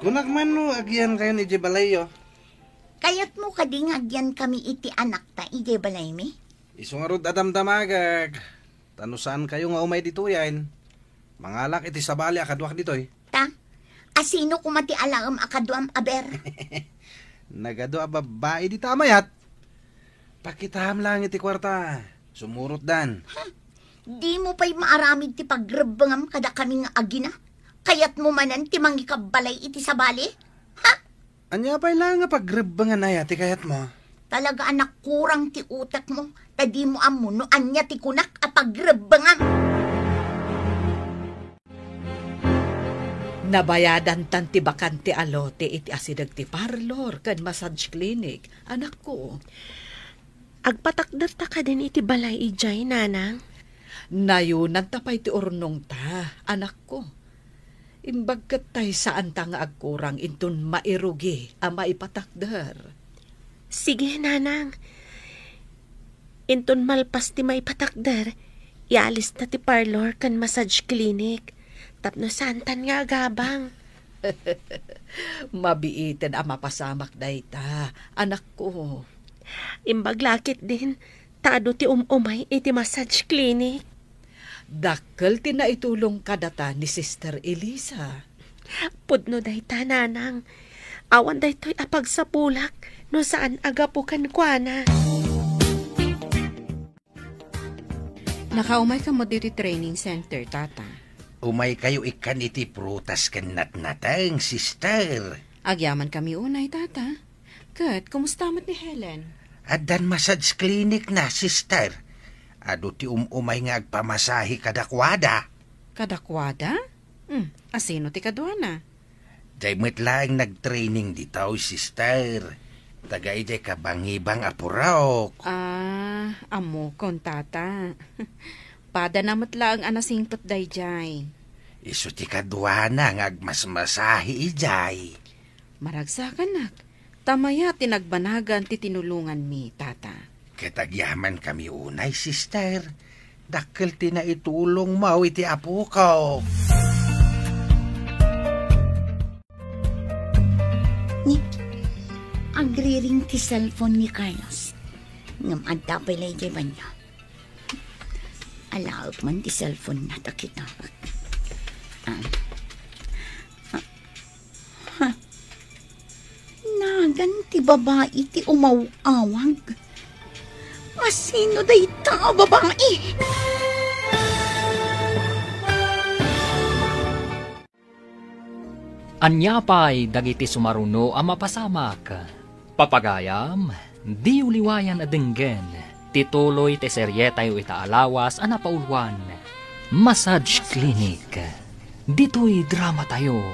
Kunak man no agyankayon idiay balayyo. Kayatmo kadi nga agyankami iti anakta idiay balaymi? Isu ngarud a damdamagek. Ta no saankayo nga umay ditoyen, mangalak iti sabali a kaduak ditoy. Ta, asino koma ti alaem a kaduam a ber? Nagadu a babbai dita a mayat. Pakitaam laeng iti kuarta. Sumurotdan. Ha? Dimo pay maaramid ti pagrebbengam kadakami nga agina? Kayatmo manen ti mangikabbalay iti sabali? Ha? Ania pay laeng a pagrebbengan aya ti kayatmo? Talaga a nakurang ti utekmo, ta dimo ammo no ania ti kunak a pagrebbengam. Nabayadantan ti bakante a lote iti asideg ti parlor ken massage clinic, anakko. Agpatakderta kadin iti balay idiay, Nanang? Nayonanta pay ti urnongta, anakko. Imbag ket tay saanta nga agkurang inton mairugi a maipatakder. Sige, Nanang. Inton malpas ti maipatakder, ialista ti parlor ken massage clinic tapno saantan nga agabang. Mabiiten a mapasamak dayta, anakko. Imbag la ketdin, ta adu ti um-umay iti massage clinic. Dakkel ti naitulong kadata ni Sister Elisa. Pudno dayta, Nanang. Awan daytoy a pagsapulak no saan a gapu kenkuana. Nakaumayka met ditoy training center, Tata. Umaykayo ikkan iti prutas ken natnateng, Sister. Agyamankami unay, Tata. Ket, kumusta met ni Helen? Addan massage clinic na, Sister. Adu ti um-umay nga agpamasahe kadakuada. Kadakuada? Hmm, asino ti kaduana? Diay met laeng nagtraining ditoy, Sister. Taga idiay kabangibang a purok. Ah, ammokon, Tata. Padana met laeng a nasingpet daydiay. Isu ti kaduana nga agmasmasahe idiay. Maragsakannak, ta mayat ti nagbanagan ti tinulonganmi, Tata. Ket agyamankami unay, Sister. Dakkel ti naitulongmo iti apoko. Ni, agriring ti cellphone ni Carlos. Ngem adda pay la idiay banio. Alaek man ti cellphone na, ta kita. Ah. Ah. Ha? Nagan ti babai ti umaw-awag. Asino dayta a babai? Ania pay dagiti sumaruno a mapasamak? Papagayam, diyo liwayan a denggen ti tuloy ti serietayo ita a lawas a napauluan, Massage Clinic. Ditoy dramatayo,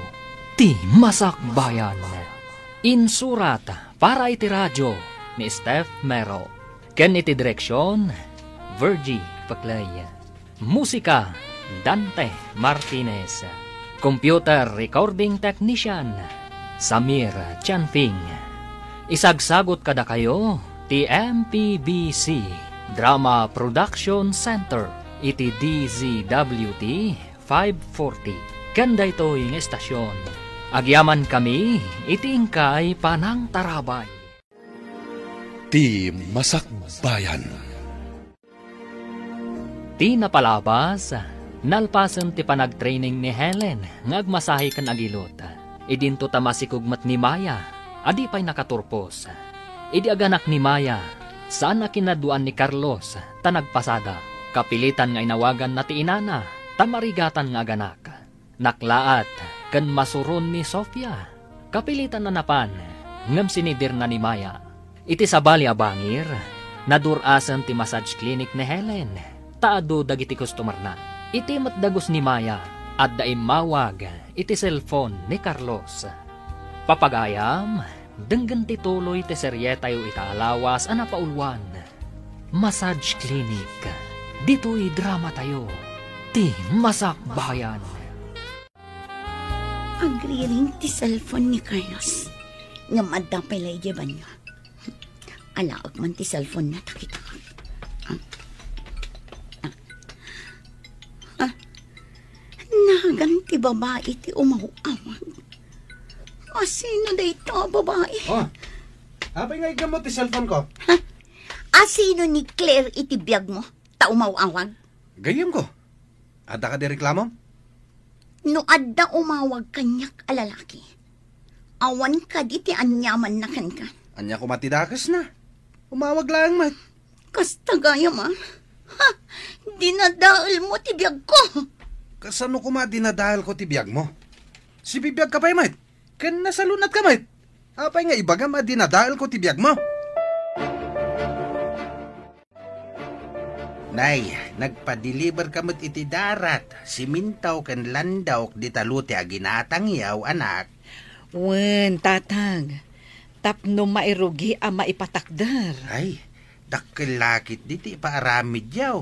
ti Masakbayan. Insurat para iti radio ni Steph Mero. Ken iti direksion, Virgie Paclay. Musika, Dante Martinez. Computer recording technician, Samir Chanping. Isagsagot kadakayo ti M P B C Drama Production Center iti D Z W T five forty. Ken daytoy nga estasyon, agyamankami iti inkay panangtarabay. Ti Masakbayan. Ti napalabas, nalpasen ti panagtraining ni Helen nga agmasahe ken agilot. Idinto ta masikog met ni Maya a di pay nakaturpos. Idi aganak ni Maya, saan a kinaduan ni Carlos ta nagpasada. Kapilitan nga inawaganna ti inana ta marigatan nga aganak. Naklaat ken masuron ni Sofia. Kapilitan a napan, ngem sinidirna ni Maya. Iti sabali a bangir, nadur-asen ti massage clinic ni Helen, ta adu dagiti customerna. Iti met dagus ni Maya, adda immawag iti cellphone ni Carlos. Papagayam, denggen ti tuloy ti serietayo ita a lawas a napauluan, Massage Clinic. Ditoy dramatayo, ti Masakbayan. Agriring ti cellphone ni Carlos. Ngem adda pay la idiay banio. Alaek man ti cellphone na, ta kitaek. Ah. Ah. Nagan ti babai ti umaw-awag. Asino dayta a babai? Oh. Apay nga iggammo ti cellphone ko? Ha? Asino ni Claire iti biagmo ta umaw-awag? Gayyemko. Adda kadi reklamom? No adda umawag kaniak a lalaki, awan kadi ti aniamanna kenka? Ania koma ti dakesna? Umawag laeng met. Kasta gayam a. Ha? Dinadaelmo ti biagko. Kasano koma dinadaelko ti biagmo? Sibibiagka pay met. Ken nasalunatka met. Apay nga ibagam a dinadaelko ti biagmo? Nay, nagpadeliberka met iti darat, siminto ken landok dita lote a ginatangyaw, anak. Wen, tatang, tapno mairugi a maipatakder. Ay, dakkel la ketdi ti ipaaramidyaw.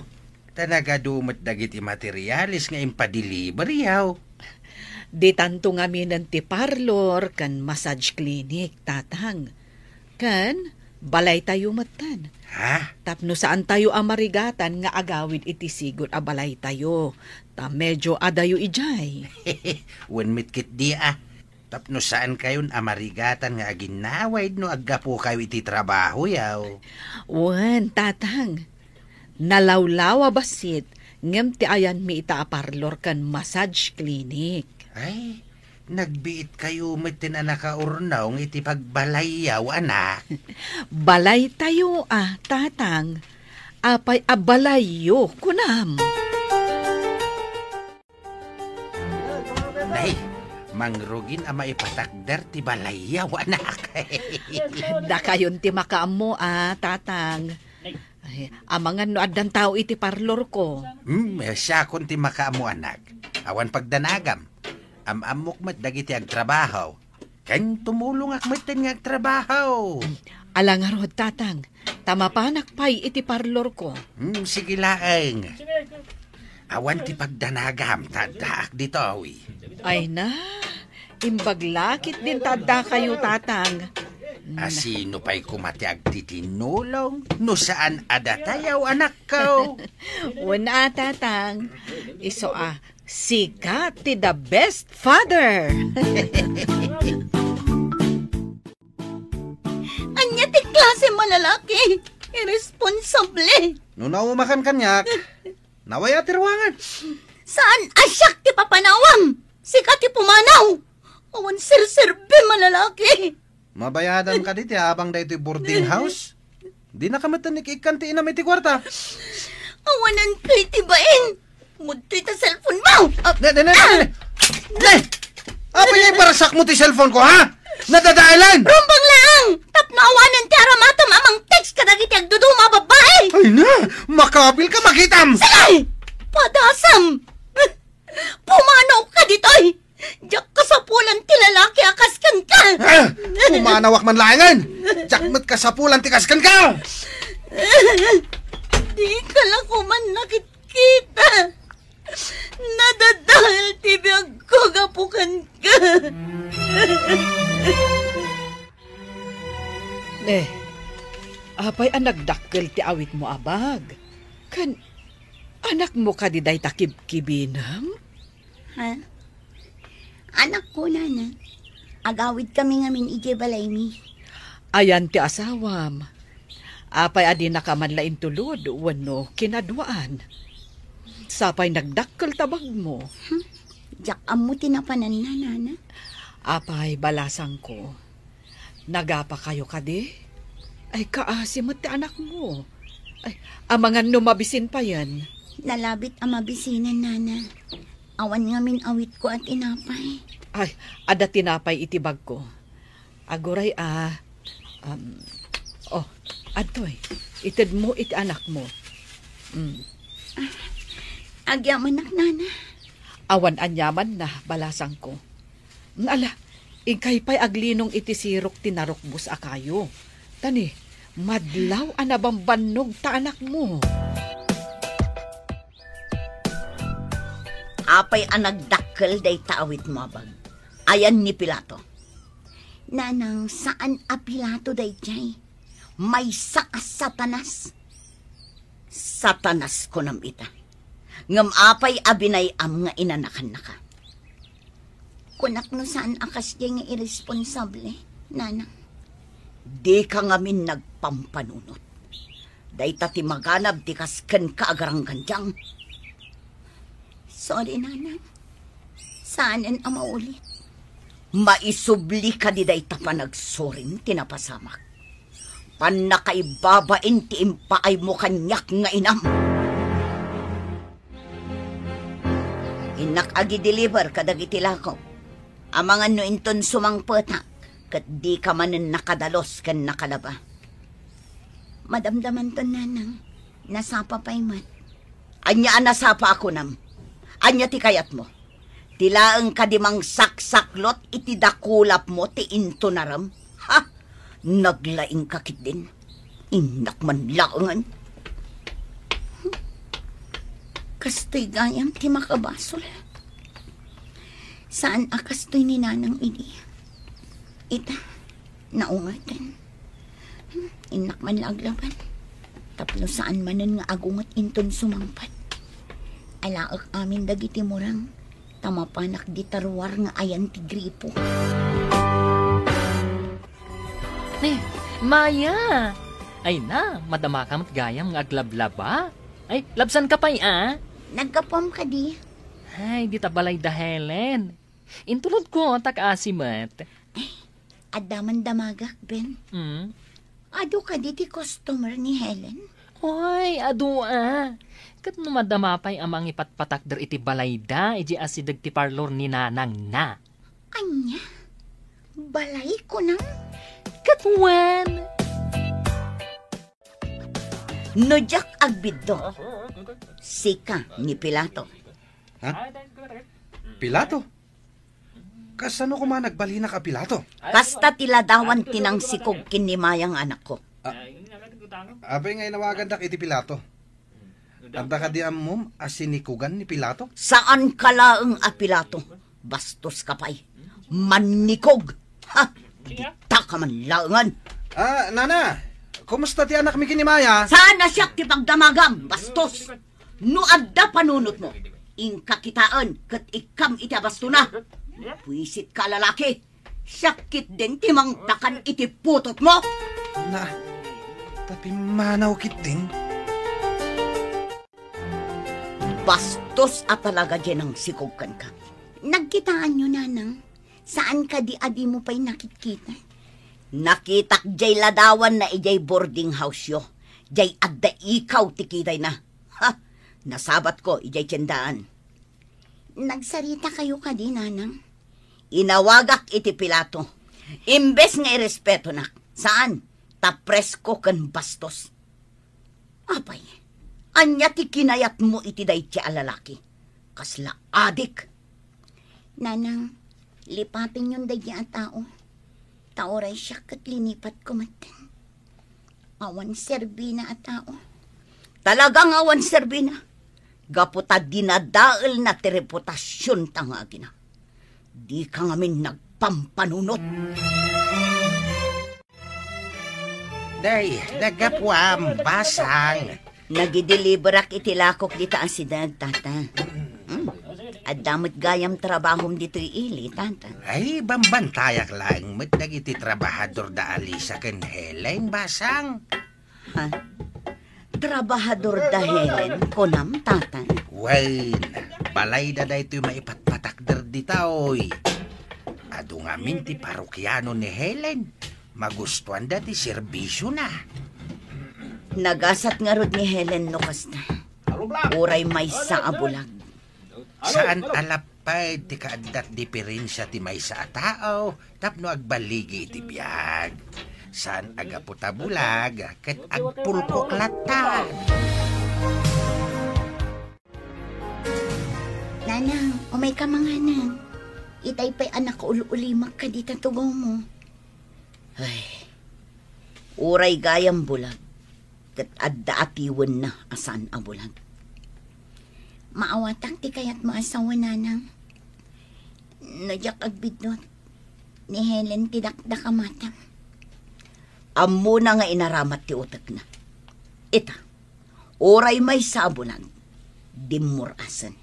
Ta nagadu met dagiti materiales nga impadeliberyaw. Ditanto ngaminen ti parlor ken massage clinic, tatang. Ken balaytayo metten. Ha? Tapno saantayo a marigatan nga agawid iti sigud a balaytayo, ta medio adayo idiay. Wen met ketdi a. Tapno saankayon a marigatan nga aginnawid no aggapukayo iti trabahoyaw. Wen, tatang. Nalawlaw a bassit, ngem ti ayanmi ita a parlor ken massage clinic. Ay, nagbiitkayo metten a nakaurnong iti pagbalayyaw, anak. Balaytayo a, tatang. Apay a balayyo, kunam? Nay, mangrugin a maipatakder ti balayyaw, anak. Dakayon ti makaammo a, tatang. Ay, amangan no addan tao iti parlorko. Hmm, siakon ti makaammo, anak. Awan pagdanagam. Am-ammok met dagiti agtrabaho. Ken tumulongak metten nga agtrabaho. Ala ngarud, tatang, ta mapanak pay iti parlorko. Hmm, sige laeng. Awan ti pagdanagam, ta addaak ditoy. Ay na, imbag la ketdin ta addakayo, tatang. Asino pay koma ti agtitinnulong no saan a datayaw, anakko? Wen a, tatang. Isu a, sika ti the best father. Ania ti klase a lalaki? Irresponsable. No naumakan kaniak, nawaya ti ruangan. Saan a siak ti papanawam? Sika ti pumanaw. Awan serserbi a lalaki. Mabayadam kadi ti abang daytoy boarding house? Dinaka met ikkan ti inam iti kuarta. Awanan toy ti bain. Mudtoy ta cellphone mo. Ah, ne, ne, ne, ne, ne. Ah! Ne! Apay nga ibarasakmo ti cellphone ko, ha? Nadadaelan! Rumbeng laeng! Tapno awanen ti aramatem a mang-text kadagiti agduduma a babbai! Ay na! Makabil ka, makitam! Sige! Padasam! Pumanaw ka ditoy! Diak kasapulan ti lalaki a kas kenka! Ah! Pumanawak man laengen! Diak met kasapulan ti kas kenka! Di ka la koma nakitkita! Nadadael ti biagko gapu kenka. Ne, apay a nagdakkel ti awitmo a bag? Ken anakmo kadi dayta kibkibinem? Ha? Anakko, nana. Agawidkami ngamin idiay balaymi. Ayan ti asawam. Apay a dinaka man la intulod wenno kinaduaan? Sapay nagdakkel ta bagmo. Hmm. Diak ammo ti napananna, nana. Apay, balasangko. Nagapakayo kadi? Ay, kaasi met ti anakmo. Ay, amangan no mabisin payen. Nalabit a mabisinan, nana. Awan ngamin awitko a tinapay. Ay, adda tinapay iti bagko. Aguray a, um, oh, adtoy, itedmo iti anakmo. Mm. Agyamanak, nana. Awan aniamanna, balasangko. Ala, inkay pay aglinong iti sirok ti narukbos a kayo. Tani, madlaw a nabambannog ta anakmo. Apay a nagdakkel dayta awitmo a bag? Ayan ni Pilato? Nanang, saan a Pilato daydiay. Maysa a Satanas. Satanas kunam ita. Ngem apay a binay-am nga inanakannaka? Kunak no saan a kasdiay nga irresponsable, nanang. Dika ngamin nagpampanunot. Dayta ti maganab ti kas kenka a garanggandiang. Sorry, nanang. Saanen a maulit. Maisubli kadi dayta panagsorim ti napasamak? Pannakaibabain ti impaaymo kaniak nga inam. Innak agi-deliver kadagiti lakok. Amangan no inton sumangpetak, ket dika manen nakadalus ken nakalaba. Madamdamanton, nanang. Nasapa pay met. Ania a nasapa a kunam? Ania ti kayatmo? Ti laeng kadi mangsaksaklot iti dakulapmo ti intunarem? Ha? Naglaingka ketdin. Innak man laengen. Kastoy gayam ti makabasol. Saan a kastoy ni nanang idi. Ita, naungaten. Hmm, innak man la aglaban. Tapno saan manen nga agunget inton sumangpet. Alaek amin dagiti murang, ta mapanak di taruar nga ayan ti gripo. Eh, Maya! Ay na, madamaka met gayam nga aglablaba. Ay, labsanka pay, a? Naggapuam kadi. Ay, dita balay da Helen. Intulodko, ta kaasi met. Ay, adda man damagak, Ben. Mm. Adu kadi ti customer ni Helen? Oy, adu a. Ket no madama pay a mangipatpatakder iti balayda, idiay asideg ti parlor ni nanangna. Ania? Balay kunam? Ket wen. No diak agbiddut, sika ni Pilato. Ha? Pilato? Kasano koma nagbalinak a Pilato? Kasta ti ladawan ti nangsikog ken ni Maya nga anakko. A-, apay nga inawagandak iti Pilato? Adda kadi ammom a sinikugan ni Pilato? Saanka laeng a Pilato. Bastoska pay. Mannikog. Ha? Dita ka man laengen. Ah, nana, kumusta ti anakmi ken ni Maya? Saan a siak ti pagdamagam, bastos. No adda panunotmo, inka kitaen ket ikkam iti abastona. Buisit ka, lalaki. Siak ketdin ti mangtakan iti putotmo. Na, ta pimmanaw ketdin. Bastos a talaga diay nangsikog kenka. Nagkitaanyo, nanang? Saan kadi a dimo pay nakitkita? Nakitak diay ladawanna idiay boarding house-yo. Diay adda ikaw ti kitayna. Ha! Nasabatko idiay tiendaan. Nagsaritakayo kadi, nanang? Inawagak iti Pilato. Imbes nga irespetonak, saan, ta presko ken bastos. Apay, ania ti kinayatmo iti daydi a lalaki? Kasla adik. Nanang, lipatenyon daydi a tao. Ta uray siak ket linipatko metten. Awan serbina a tao. Talaga nga awan serbina. Gapu ta dinadaelna ti reputasionta nga agina. Dika ngamin nagpampanunot. Day, naggapuam, basang. Nagideliverak iti lakok dita a sideg, tata. Hmm. Adda met gayam trabahom ditoy ili, tata. Ay, bambantayak laeng met dagiti trabahador da Alisa ken Helen, basang. Ha? Trabahador da Helen, kunam, tata? Wen, balayda daytoy maipatpatakder ditoy. Adu ngamin ti parokiano ni Helen. Magustuanda ti serbisiona. Nagasat ngarud ni Helen no kasta. Uray maysa a bulag. Saan a lapped ti kaaddat diferensia ti maysa a tao tapno agballigi iti biag. Saan a gapu ta bulag ket agpulkok latta. Nanang, umayka manganen. Itay pay a nakaul-ulimek kadita tugawmo. Ay, uray gayam bulag, ket adda atiwenna a saan a bulag. Maawatak ti kayatmo a sawen, nanang. No diak agbiddut, ni Helen ti dakdakamatam. Ammona nga inaramat ti utekna. Ita, uray maysa a bulag, dimmur-asen.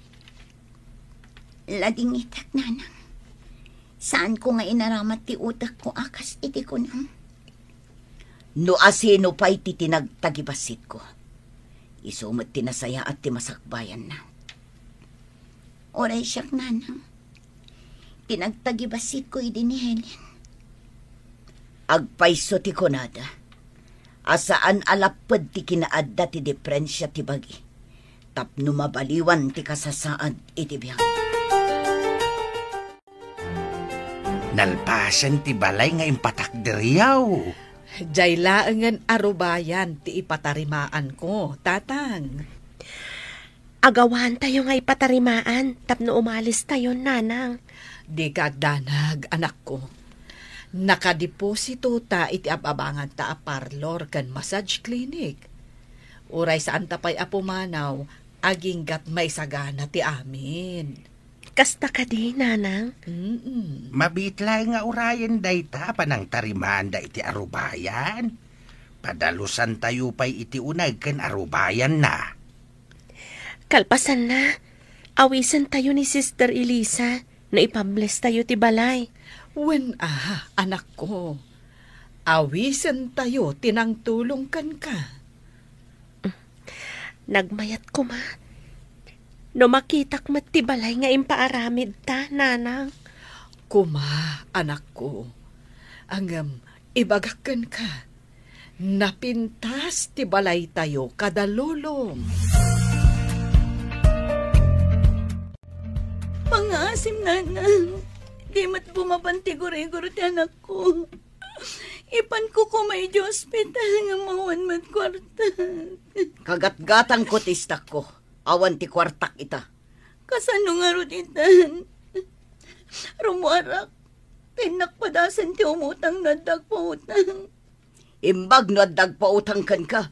Ladingitak, nanang. Saanko nga inaramat ti utekko a kas iti kunam. No asino pay ti tinagtagibasitko, isu met ti nasayaat ti masakbayanna. Uray siak, nanang. Tinagtagibasitko idi ni Helen. Agpayso ti kunada a saan a lapped ti kinaadda ti diferensia ti bagi tapno mabaliwan ti kasasaad iti biag. Nalpasen ti balay nga impatakderyaw. Diay laengen a rubayan ti ipatarimaanko, Tatang. Agawantayo nga ipatarimaan tapno umalistayon, nanang. Dika agdanag, anakko. Nakadeposito ta iti ab-abanganta a parlor ken massage clinic. Uray saanta pay a pumanaw, agingga't maisagana ti amin. Kasta kadi, nanang? Mm-mm. Mabiit laeng nga urayen dayta a panangtarimaanda iti arubayan. Padalusantayo pay iti uneg ken arubayanna. Kalpasanna, awisentayo ni Sister Elisa no ipablestayo ti balay. Wen a, anakko. Awisentayo ti nangtulong kenka. Nagmayat koma no makitak met ti balay nga impaaramidta, nanang. Koma, anakko. Ngem, ibagak kenka, napintas ti balaytayo kada lulom. Pangngaasim, nanang. Di met bumaban ti gurigor ti anakko. Ipanko koma idiay ospital ngem awan met kuarta. Kagatgatangko ti istakko. Awan ti kuartak ita. Kasano ngarud itan? Rummuarak. Innak padasen ti umutang no adda agpautang. Imbag no adda agpautang kenka.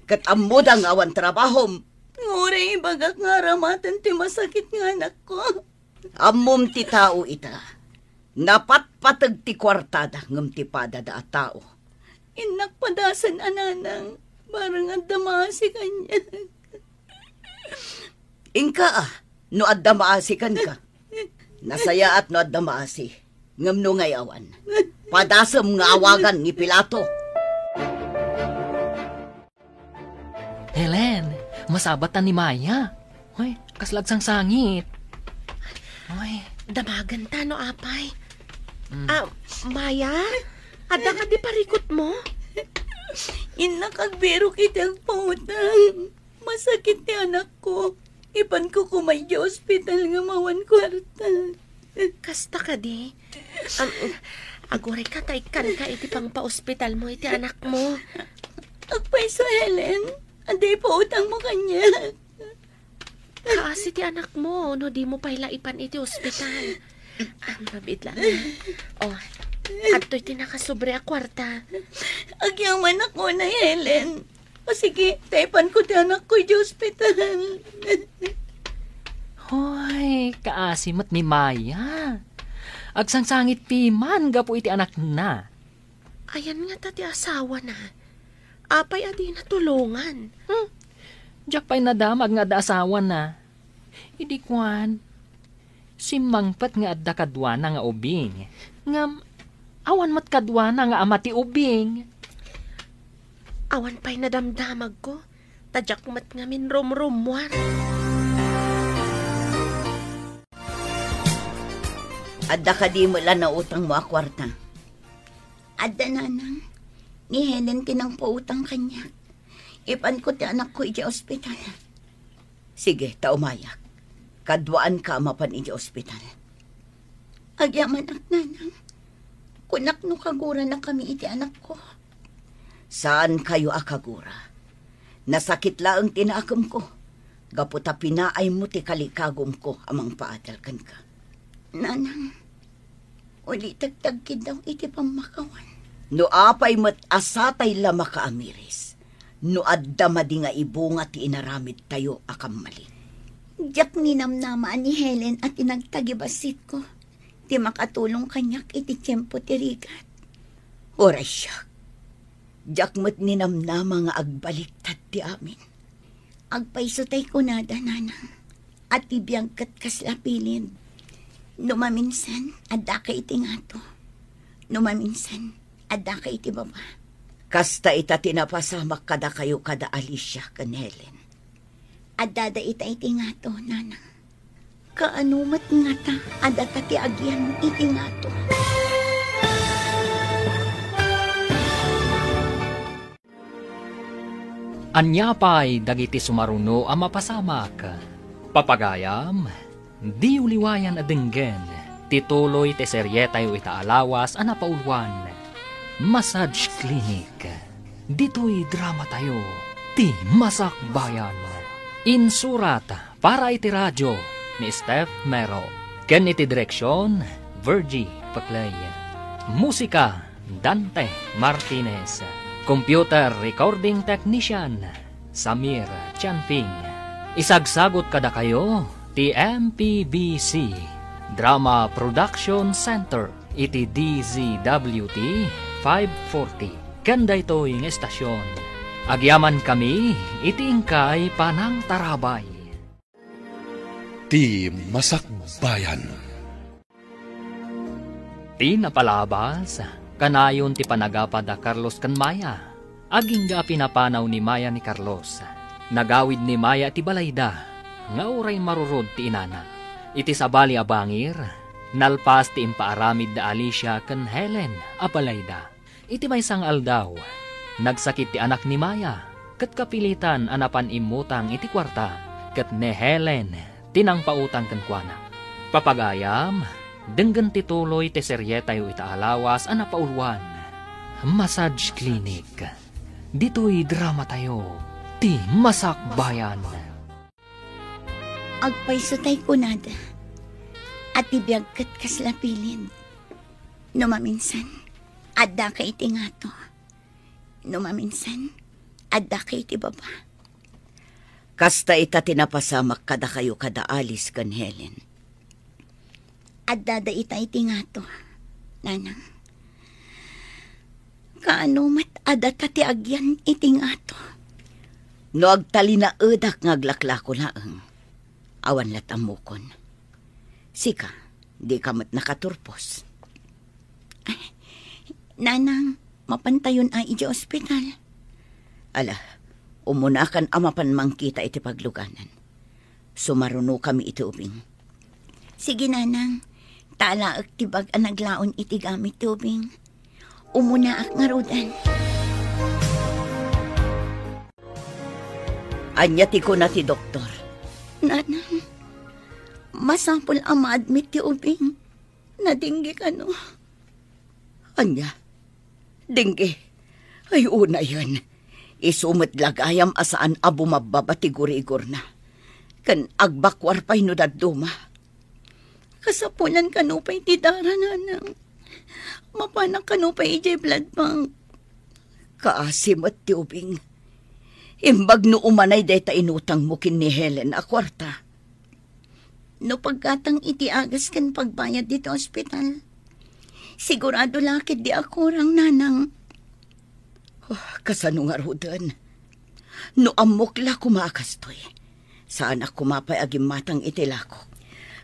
Ket ammoda nga awan trabahom. Nga uray ibagak nga aramaten ti masakit nga anakko. Ammom ti tao ita. Napatpateg ti kuartada ngem ti padada a tao. Innak padasen a nanang, bareng adda maasi kaniak. Inka a, no adda maasi kenka. Nasayaat no adda maasi, ngem no ngay-awan, padasem nga awagan ni Pilato. Helen, masabatan ni Maya. Ay, kasla agsangsangit. Ay. Damagenta no apay. Mm. Ah, Maya? Adda kadi parikutmo? Innak agbirok iti agpautang. Masakit ti anakko. Ipanko koma idiay ospital ngem awan kuarta. Kasta kadi? Am, agurayka ta ikkanka iti pangpaospitalmo iti anakmo. Agpayso, Helen. Adi pautangmo kaniak. Kaasi ti anakmo no dimo pay la ipan iti ospital. Ah, mabiit la. Oh, adtoy ti nakasobra a kuarta. Agyamanak unay, Helen. O sige, ta ipanko ti anakko iti ospital. Hoy, kaasi met ni Maya. Agsangsangit piman gapu iti anakna. Ayan ngata ti asawana. Apay a dina tulongan? Hmm. Diak pay nadamag nga adda asawana. Idi kuan, simmangpet nga adda kaduana nga ubing. Ngem, awan met kaduana nga ama ti ubing. Awan pay nadamdamagko, ta diak met ngamin rumrummuar. Adda kadi met la nautangmo a kuarta? Adda, nanang. Ni Helen ti nangpautang kaniak. Ipanko ti anakko idiay ospital. Sige, ta umayak. Kaduaanka a mapan idiay ospital. Agyamanak, nanang. Kunak no kaguranakami iti anakko. Saankayo a kagura. Nasakit laeng ti nakemko. Gapu ta pinaaymo ti kalikagumko a mangpaadal kenka. Nanang, ulitek ti agkiddaw iti pammakawan. No apay met a satay la makaamiris, no adda madi nga ibunga ti inaramidtayo a kammalin. Diak ninamnama a ni Helen a ti nagtagibassitko ti makatulong kaniak iti tiempo ti rigat. Uray siak, diak met ninamnama nga agbaliktad ti amin. Agpayso tay kunada, nanang, a ti biag ket kasla pilin. No maminsan, addaka iti ngato. No maminsan, addaka iti baba. Kasta ita ti napasamak kadakayo kada Alicia ken Helen. Addada ita iti ngato, nanang. Kaano met ngata a data ti agian iti ngato? Ania pay dagiti sumaruno a mapasamak? Papagayam, diyo liwayan a denggen ti tuloy ti serietayo ita a lawas a napauluan, Massage Clinic. Ditoy dramatayo, ti Masakbayan. Insurat para iti radio ni Steph Mero, ken iti direksion, Virgie Paclay. Musika, Dante Martinez. Computer recording technician, Samir Chanping. Isagsagut kadakayo ti M P B C Drama Production Center iti D Z W T five forty. Ken daytoy nga estasion, agyamankami iti inkay panangtarabay. Ti Masakbayan. Ti napalabas, kanayon ti panagapad a Carlos ken Maya. Agingga a pinapanaw ni Maya ni Carlos. Nagawid ni Maya ti balayda, nga uray marurod ti inana. Iti sabali a bangir, nalpas ti impaaramid da Alicia ken Helen a balayda. Iti maysa nga aldaw, nagsakit ti anak ni Maya, ket kapilitan a napan immutang iti kuarta, ket ni Helen ti nangpautang kenkuana. Papagayam, denggen ti tuloy ti serietayo ita a lawas a napauluan, Massage Clinic. Ditoy dramatayo, ti Masakbayan. Agpayso tay kunada, a ti biag ket kasla pilin. No maminsan, addaka iti ngato. No maminsan, addaka iti baba. Kasta ita ti napasamak kadakayo kada Alice ken Helen. Addada ita iti ngato, nanang. Kaano met a data ti agian iti ngato? No agtalinaedak nga aglaklako laeng, awan lat ammokon. Sika, dika met nakaturpos. Ay, nanang, mapantayon a idiay ospital. Ala, umunakan a mapan mangkita iti pagluganan. Sumarunokami iti ubing. Sige, nanang. Talaek ti bag a naglaon iti gamit ti ubing. Umunaak ngaruden. Ania ti kuna ti doktor? Nanang, masapul a ma-admit ti ubing. Nadinggi kano? Ania? Dinggi? Ay, unayen. Isu met la gayam a saan a bumabbaba ti gurigorna. Ken agbakuar pay no dadduma. Kasapulan kano pay ti dara, nanang. Mapanak kano pay idiay blood bank. Kaasi met ti ubing. Imbag no umanay dayta inutangmo ken ni Helen a kuarta. No paggatang iti agas ken pagbayad ditoy ospital, sigurado la ketdi a kurang, nanang. Oh, kasano ngaruden? No ammok la koma a kastoy, saanak koma pay a gimmatang iti lakok.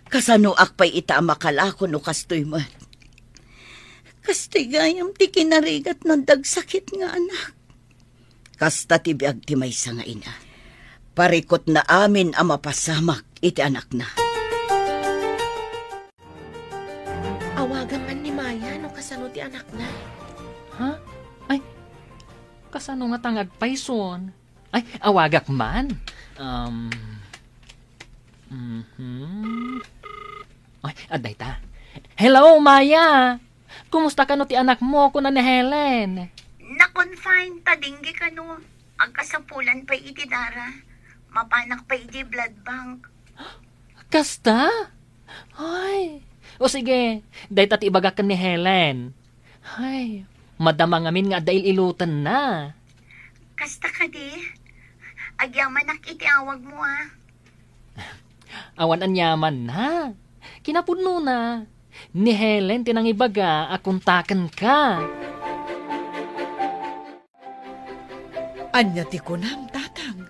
Kasanoak pay ita a makalako no kastoy met? Kastoy gayam ti kinarigat no adda agsakit nga anak. Kasta ti biag ti maysa nga ina. Parikutna amin a mapasamak iti anakna. Awagam man ni Maya no kasano ti anakna. Ha? Ay, kasano ngata nga agpayson? Ay, awagak man. Um, mhm. Ay, adda ita. Hello, Maya! Kumusta kano ti anakmo, kuna ni Helen? Na-confine ta dinggi kano. Agkasapulan pay iti dara. Mapanak pay iti blood bank. Kasta? Ay, o sige, dayta ti ibagak ken ni Helen. Ay, madama ngamin nga adda il-ilotenna. Kasta kadi? Agyamanak iti awagmo, a. Awan aniamanna. Kinapudnona, ni Helen ti nangibaga a kontakenka. Ania ti kunam, Tatang?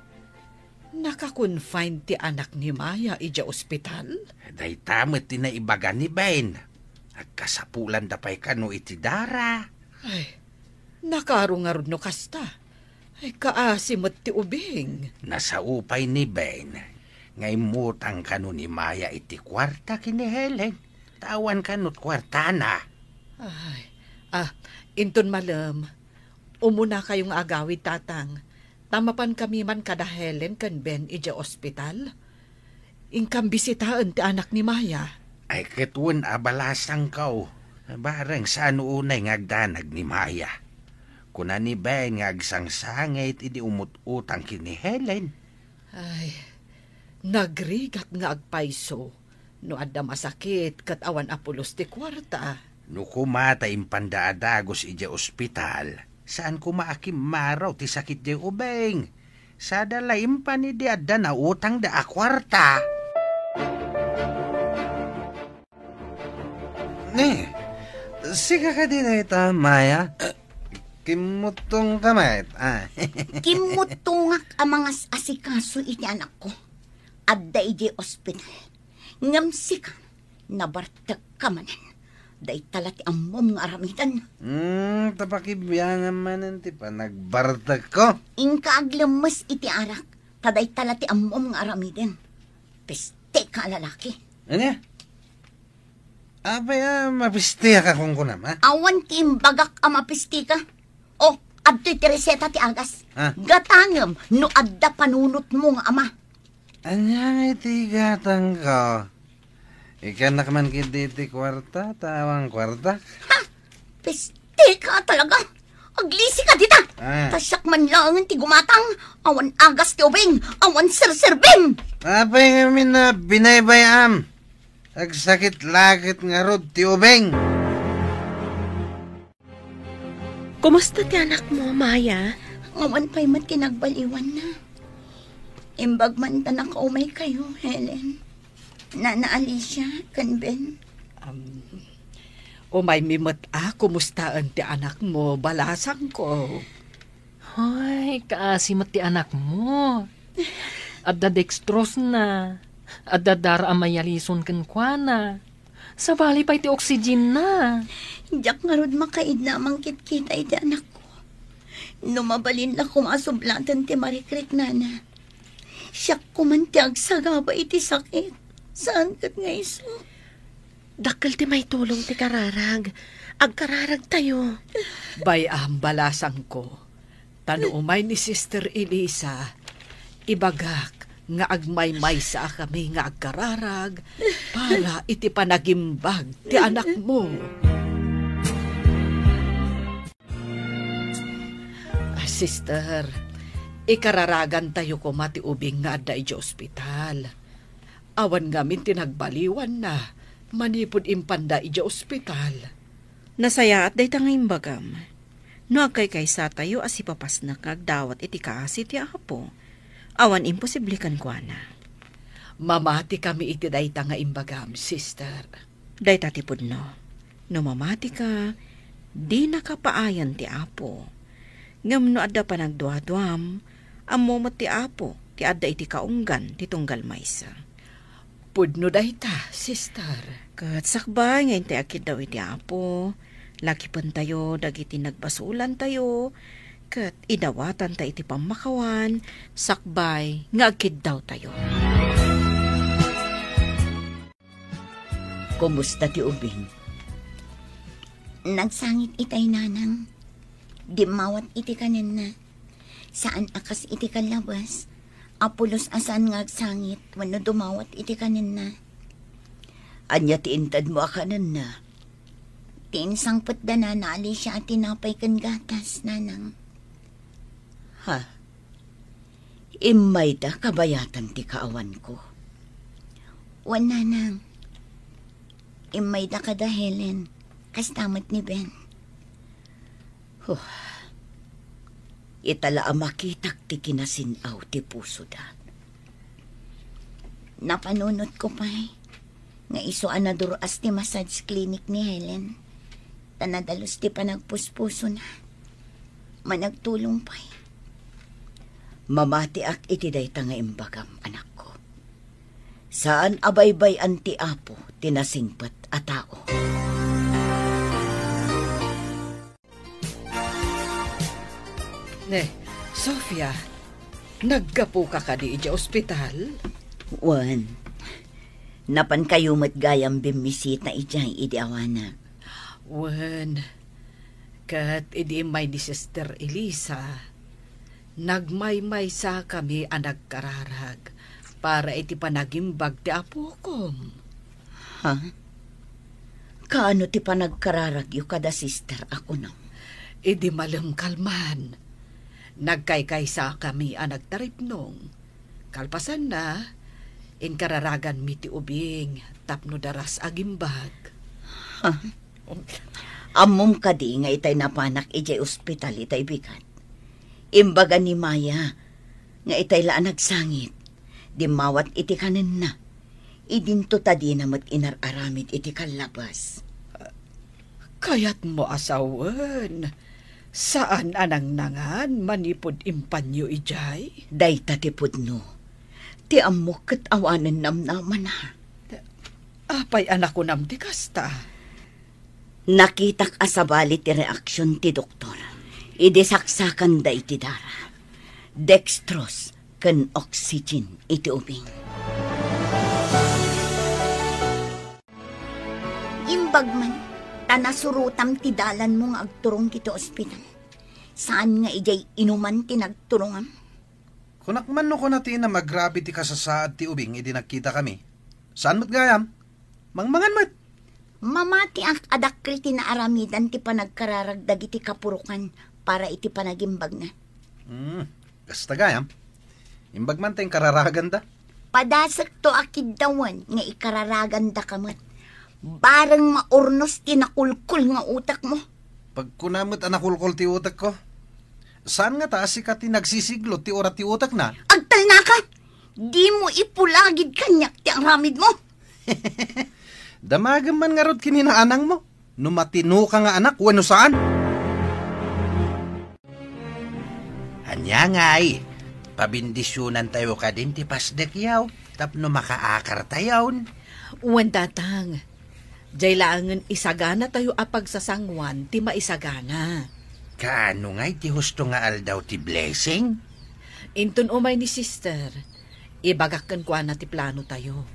Naka-confine ti anak ni Maya idiay ospital? Dayta met ti naibaga ni Ben. Agkasapulanda pay kano iti dara. Ay, nakaro ngarud no kasta. Ay, kaasi met ti ubing. Nasao pay ni Ben nga immutang kano ni Maya iti kuarta ken ni Helen. Ta awan kano ti kuartana. Ay, ah, inton malem, umunakayo nga agawid, Tatang, ta mapankami man kada Helen ken Ben idiay ospital. Inkam bisitaen ti anak ni Maya. Ay, ket wen a balasangko. Bareng saan unay nga agdanag ni Maya. Kuna ni Ben nga agsangsangit idi umut-utang ken ni Helen. Ay, nagrigat nga agpayso. No adda masakit ket awan a pulos ti kuarta. No koma ta impanda a dagus idiay ospital, saan koma a kimmaro ti sakit diay ubing. Sada la impan idi adda nautangda a kuarta. Ne, sika kadi dayta, Maya? Kimmuttongka met, a. Kimmuttongak a mangas-asikaso iti anakko. Adda idiay ospital. Ngem sika, nabartekka manen. Dayta la ti ammom nga aramiden. Hmm, ta pakibiangam manen ti panagbartekko. Inka aglemmes iti arak, ta dayta la ti ammom nga aramiden. Pesteka a lalaki. Ania? Apay a mapisteka kunkunam, a? Awan ti imbagak a mapisteka. O, adtoy ti reseta ti agas. A? Gatangem no adda panunotmo nga ama. Ania ngay ti igatangko? Ikkannak man ketdi ti kuarta, ta awan kuartak. Ha? Pesteka talaga! Aglisika dita! A. Ta siak man laengen ti gumatang, awan agas ti ubing, awan serserbim! Apay ngamin a binaybay-am? Agsakit la ket ngarud ti ubing. Kumusta ti anakmo, Maya? Awan pay met ti nagbaliwanna. Imbag man ta nakaumaykayo, Helen. Nana Alicia, ken Ben. Am, umaymi met a kumustaen ti anakmo, balasangko. Ay, kaasi met ti anakmo. Adda dextrose-na. Adda dara a mayalison kenkuana. Sabali pay ti oxygen-na. Diak ngarud makaidna a mangkitkita iti anakko. No mabalin la koma a sublaten ti marikriknana. Siak koman ti agsagaba iti sakit. Saan ket nga isu? Dakkel ti maitulong ti kararag. Agkararagtayo. Bay-am, balasangko. Ta no umay ni Sister Elisa, ibagak nga agmaymaysa a kami nga agkararag para iti panagimbag ti anakmo. Ah, sister, ikararagantayo koma ti ubing nga adda idiay ospital. Awan ngamin ti nagbaliwanna manipud impanda idiay ospital. Nasayaat dayta nga imbagam. No agkaykaysatayo a sipapasnek nga agdawat iti kaasi ti Apo, awan imposible kenkuana. Mamati kami iti dayta nga imbagam, sister. Dayta ti pudno. No mamatika, dinaka paayan ti Apo. Ngem no adda panagduaduam, ammo met ti Apo ti adda iti kaunggan ti tunggal maysa. Pudno dayta, sister. Ket sakbay nga intay agkiddaw iti Apo, lakipentayo dagiti nagbasolantayo, ket idawatanta iti pammakawan, sakbay nga agkiddawtayo. Kumusta ti ubing? Nagsangit itay, nanang. Dimmawat iti kanenna. Saan a kas iti kallabas a pulos a saan nga agsangit wenno dumawat iti kanenna. Ania ti intedmo a kanenna? Ti insangpet da Nana Alicia a tinapay ken gatas, nanang. Ha? Immayda kabayatan ti kaawanko? Wen, nanang. Immayda kada Helen, kasta met ni Ben. Huh. Ita la a makitak ti kinasin-aw ti pusoda. Napanunotko pay nga isu a nadur-as ti massage clinic ni Helen, ta nadalus ti panagpuspusona. Managtulong pay. Mamatiak iti dayta nga imbagam, anakko. Saan a baybay-an ti Apo ti nasingpet a tao. Ne, Sofia, naggapuka kadi idiay ospital? Wen, napankayo met gayam bimmisita idiay idi awanak. Wen, ket idi immay ni Sister Elisa, nagmaymaysa kami a nagkararag para iti panagimbag ti apokom. Ha? Kaano ti panagkararagyo kada sister a kunam? Idi malem kalman, nagkaykaysa kami a nagtaripnong. Kalpasanna, inkararaganmi ti ubing tapno daras agimbag. Ha? Ammom kadi nga itay napanak idiay ospital itay bigat? Imbaga ni Maya nga itay la a nagsangit. Dimmawat iti kanenna. Idinto ta dina met inar-aramid iti kallabas. Kayatmo a sawen, saan a nangnangan manipud impanyo idiay? Dayta ti pudno. Ti ammok ket awanen namnamana. Apay a nakunam ti kasta? Nakitak a sabali ti reaksion ti doktor idi saksakanda iti dara, dextrose ken oxygen iti ubing. Imbag man, ta nasurotam ti dalanmo nga agturong iti ospital. Saan nga idiay inuman ti nagturongam? Kunak man no kuna ti inam a grabe ti kasasaad ti ubing idi nagkitakami. Saan met gayam? Mangmangan met. Mamatiak a dakkel ti naaramidan ti panagkararag dagiti kapurokan para iti panagimbagna. Hmm, kasta gayam. Imbag man ta inkararaganda. Padasekto a kiddawan nga ikararagandaka met. Bareng maurnos ti nakulkol nga utekmo. Pagkuna met a nakulkol ti utekko. Saan ngata a sika ti nagsisiglot ti urat ti utekna? Agtalnaka! Dimo ipulagid kaniak ti aramidmo. Damagem man ngarud ken ni nanangmo, no matinoka nga anak wenno saan. Ania ngay, pabindisionantayo kadin ti pasdekyo tapno makaakartayon. Wen, Tatang, diay laengen isaganatayo a pagsasanguan ti maisagana. Kaano ngay ti husto nga aldaw ti blessing? Inton umay ni Sister, ibagak kenkuana ti planotayo.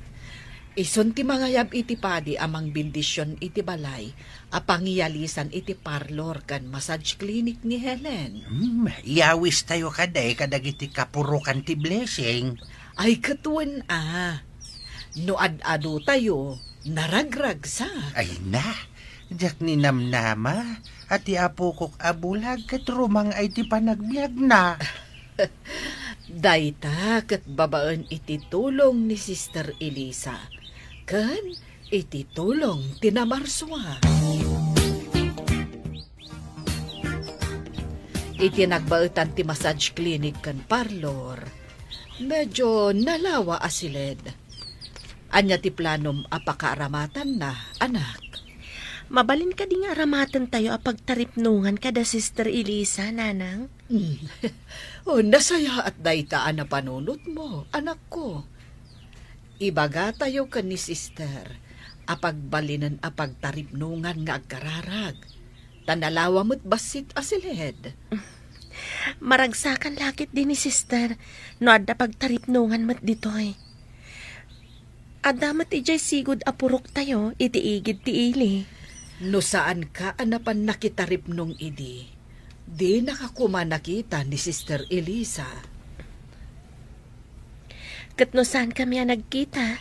Isun ti mangayab iti padi a mangbendision iti balay a pangiyalisan iti parlor ken massage clinic ni Helen. Hmm, iyawistayo kadi kadagiti kapurokan ti blessing. Ay, ket wen a. No ad-adotayo, naragragsak. Ay na, diak ninamnama a ti apokok a bulag ket rumang-ay ti panagbiagna. Dayta ket babaen iti tulong ni Sister Elisa ken iti tulong ti namarsua. Iti nagbaetan ti massage clinic ken parlor, medyo nalawa a siled. Ania ti planom a pakaaramatanna, anak? Mabalin kadi nga aramatentayo a pagtaripnongan kada Sister Elisa, Nanang? Hmm. O, nasayaat dayta a napanunotmo, anakko. Ibagatayo ken ni Sister a pagbalinen a pagtaripnongan nga agkararag, ta nalawa met bassit a siled. Maragsakan la ketdi ni Sister no adda pagtaripnongan met ditoy. Adda met idiay sigud a puroktayo iti igid ti ili. No saanka a napan nakitaripnong idi, dinaka koma nakita ni Sister Elisa. Ket no saankami a nagkita,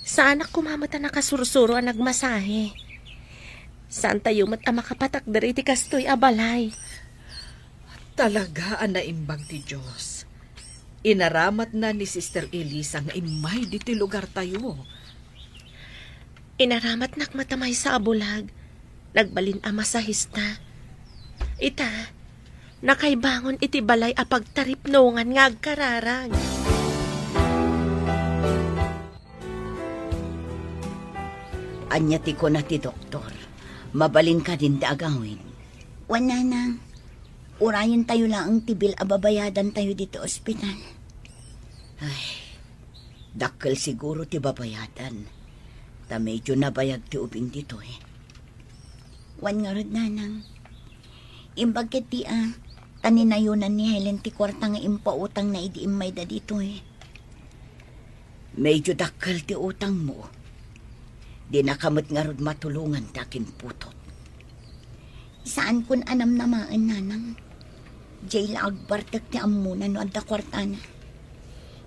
saanak koma met a nakasursuro a nagmasahe. Saantayo met a makapatakder iti kastoy a balay. Talaga a naimbag ti Dios. Inaramatna ni Sister Elisa nga immay ditoy lugartayo. Inaramatnak met a maysa a bulag. Nagbalin a masahista. Ita, nakaibangon iti balay a pagtaripnongan nga agkararag. Ania ti kuna ti doktor? Mabalin kadin ti agawid? Wen, Nanang. Urayentayo laeng ti bill a babayadantayo ditoy ospital. Ay, dakkel siguro ti babayadan. Ta medyo nabayag ti ubing ditoy. Wen ngarud, Nanang. Imbag ketdi a, ta ninayonan ni Helen ti kuarta nga impautangna idi immayda ditoy. Medyo dakkel ti utangmo. Dinaka met ngarud matulongan ti akinputot. Saankon a namnamaen, Nanang. Diay la agbartek ti ammona no adda kuartana.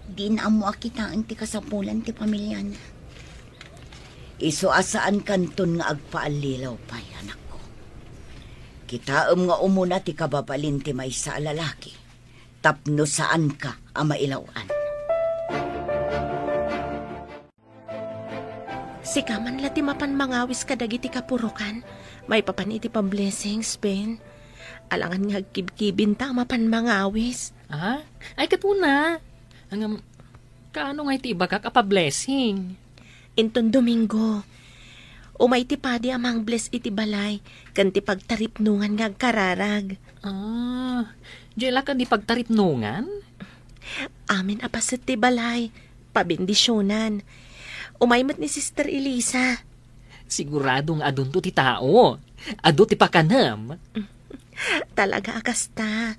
Dina ammo a kitaen ti kasapulan ti pamiliana. Isu a saankanton nga agpaallilaw pay, anakko. Kitaem nga umuna ti kababalin ti maysa a lalaki tapno saanka a mailaw-an. Sika man la ti mapan mangawis kadagiti kapurokan maipapan iti pa-blessings, Ben. Alangan nga agkibkibinta a mapan mangawis. Ah? Ay, ket una. Ngem, kaano nga iti ibagak a pa-blessing? Inton Domingo, umay ti padi a mang-bless iti balay ken ti pagtaripnongan nga agkararag. Ah, diay la kadi pagtaripnongan? Amin a paset ti balay, pabendisionan. Umay met ni Sister Elisa. Sigurado nga adunto ti tao. Adu ti pakanem. Talaga a kasta.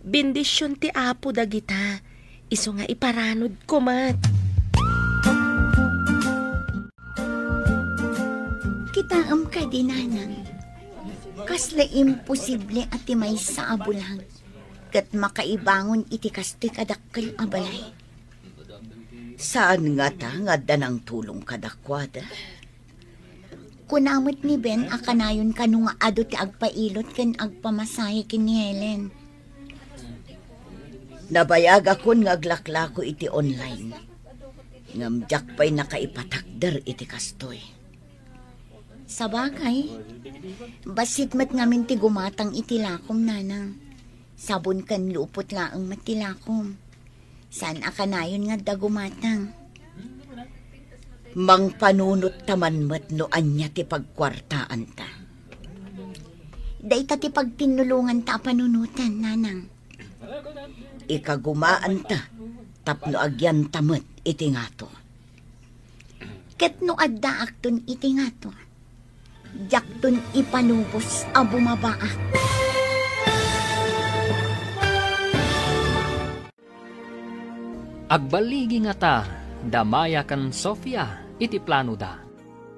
Bendision ti Apo dagita. Isu nga iparanudko met. Kitaem kadi, Nanang. Kasla imposible a ti maysa a bulag ket makaibangon iti kastoy kadakkel a balay. Saan ngata nga adda nangtulong kadakuada? Kuna met ni Ben a kanayon kano nga adu ti agpailot ken agpamasahe ken ni Helen. Nabayagakon nga aglaklako iti online. Ngem diak pay nakaipatakder iti kastoy. Sabagay, bassit met ngamin ti gumatang iti lakom, Nanang. Sabon ken lupot laeng met ti lakom. Saan a kanayon nga adda gumatang. Mangpanunot ta man met no ania ti pagkuartaanta. Dayta ti pagtinnulonganta a panunotan, Nanang. Ikagumaanta tapno agyanta met iti ngato. Ket no addaakton iti ngato, diakton ipalubos a bumabaak. Agballigi ngata da Maya ken Sofia iti planoda.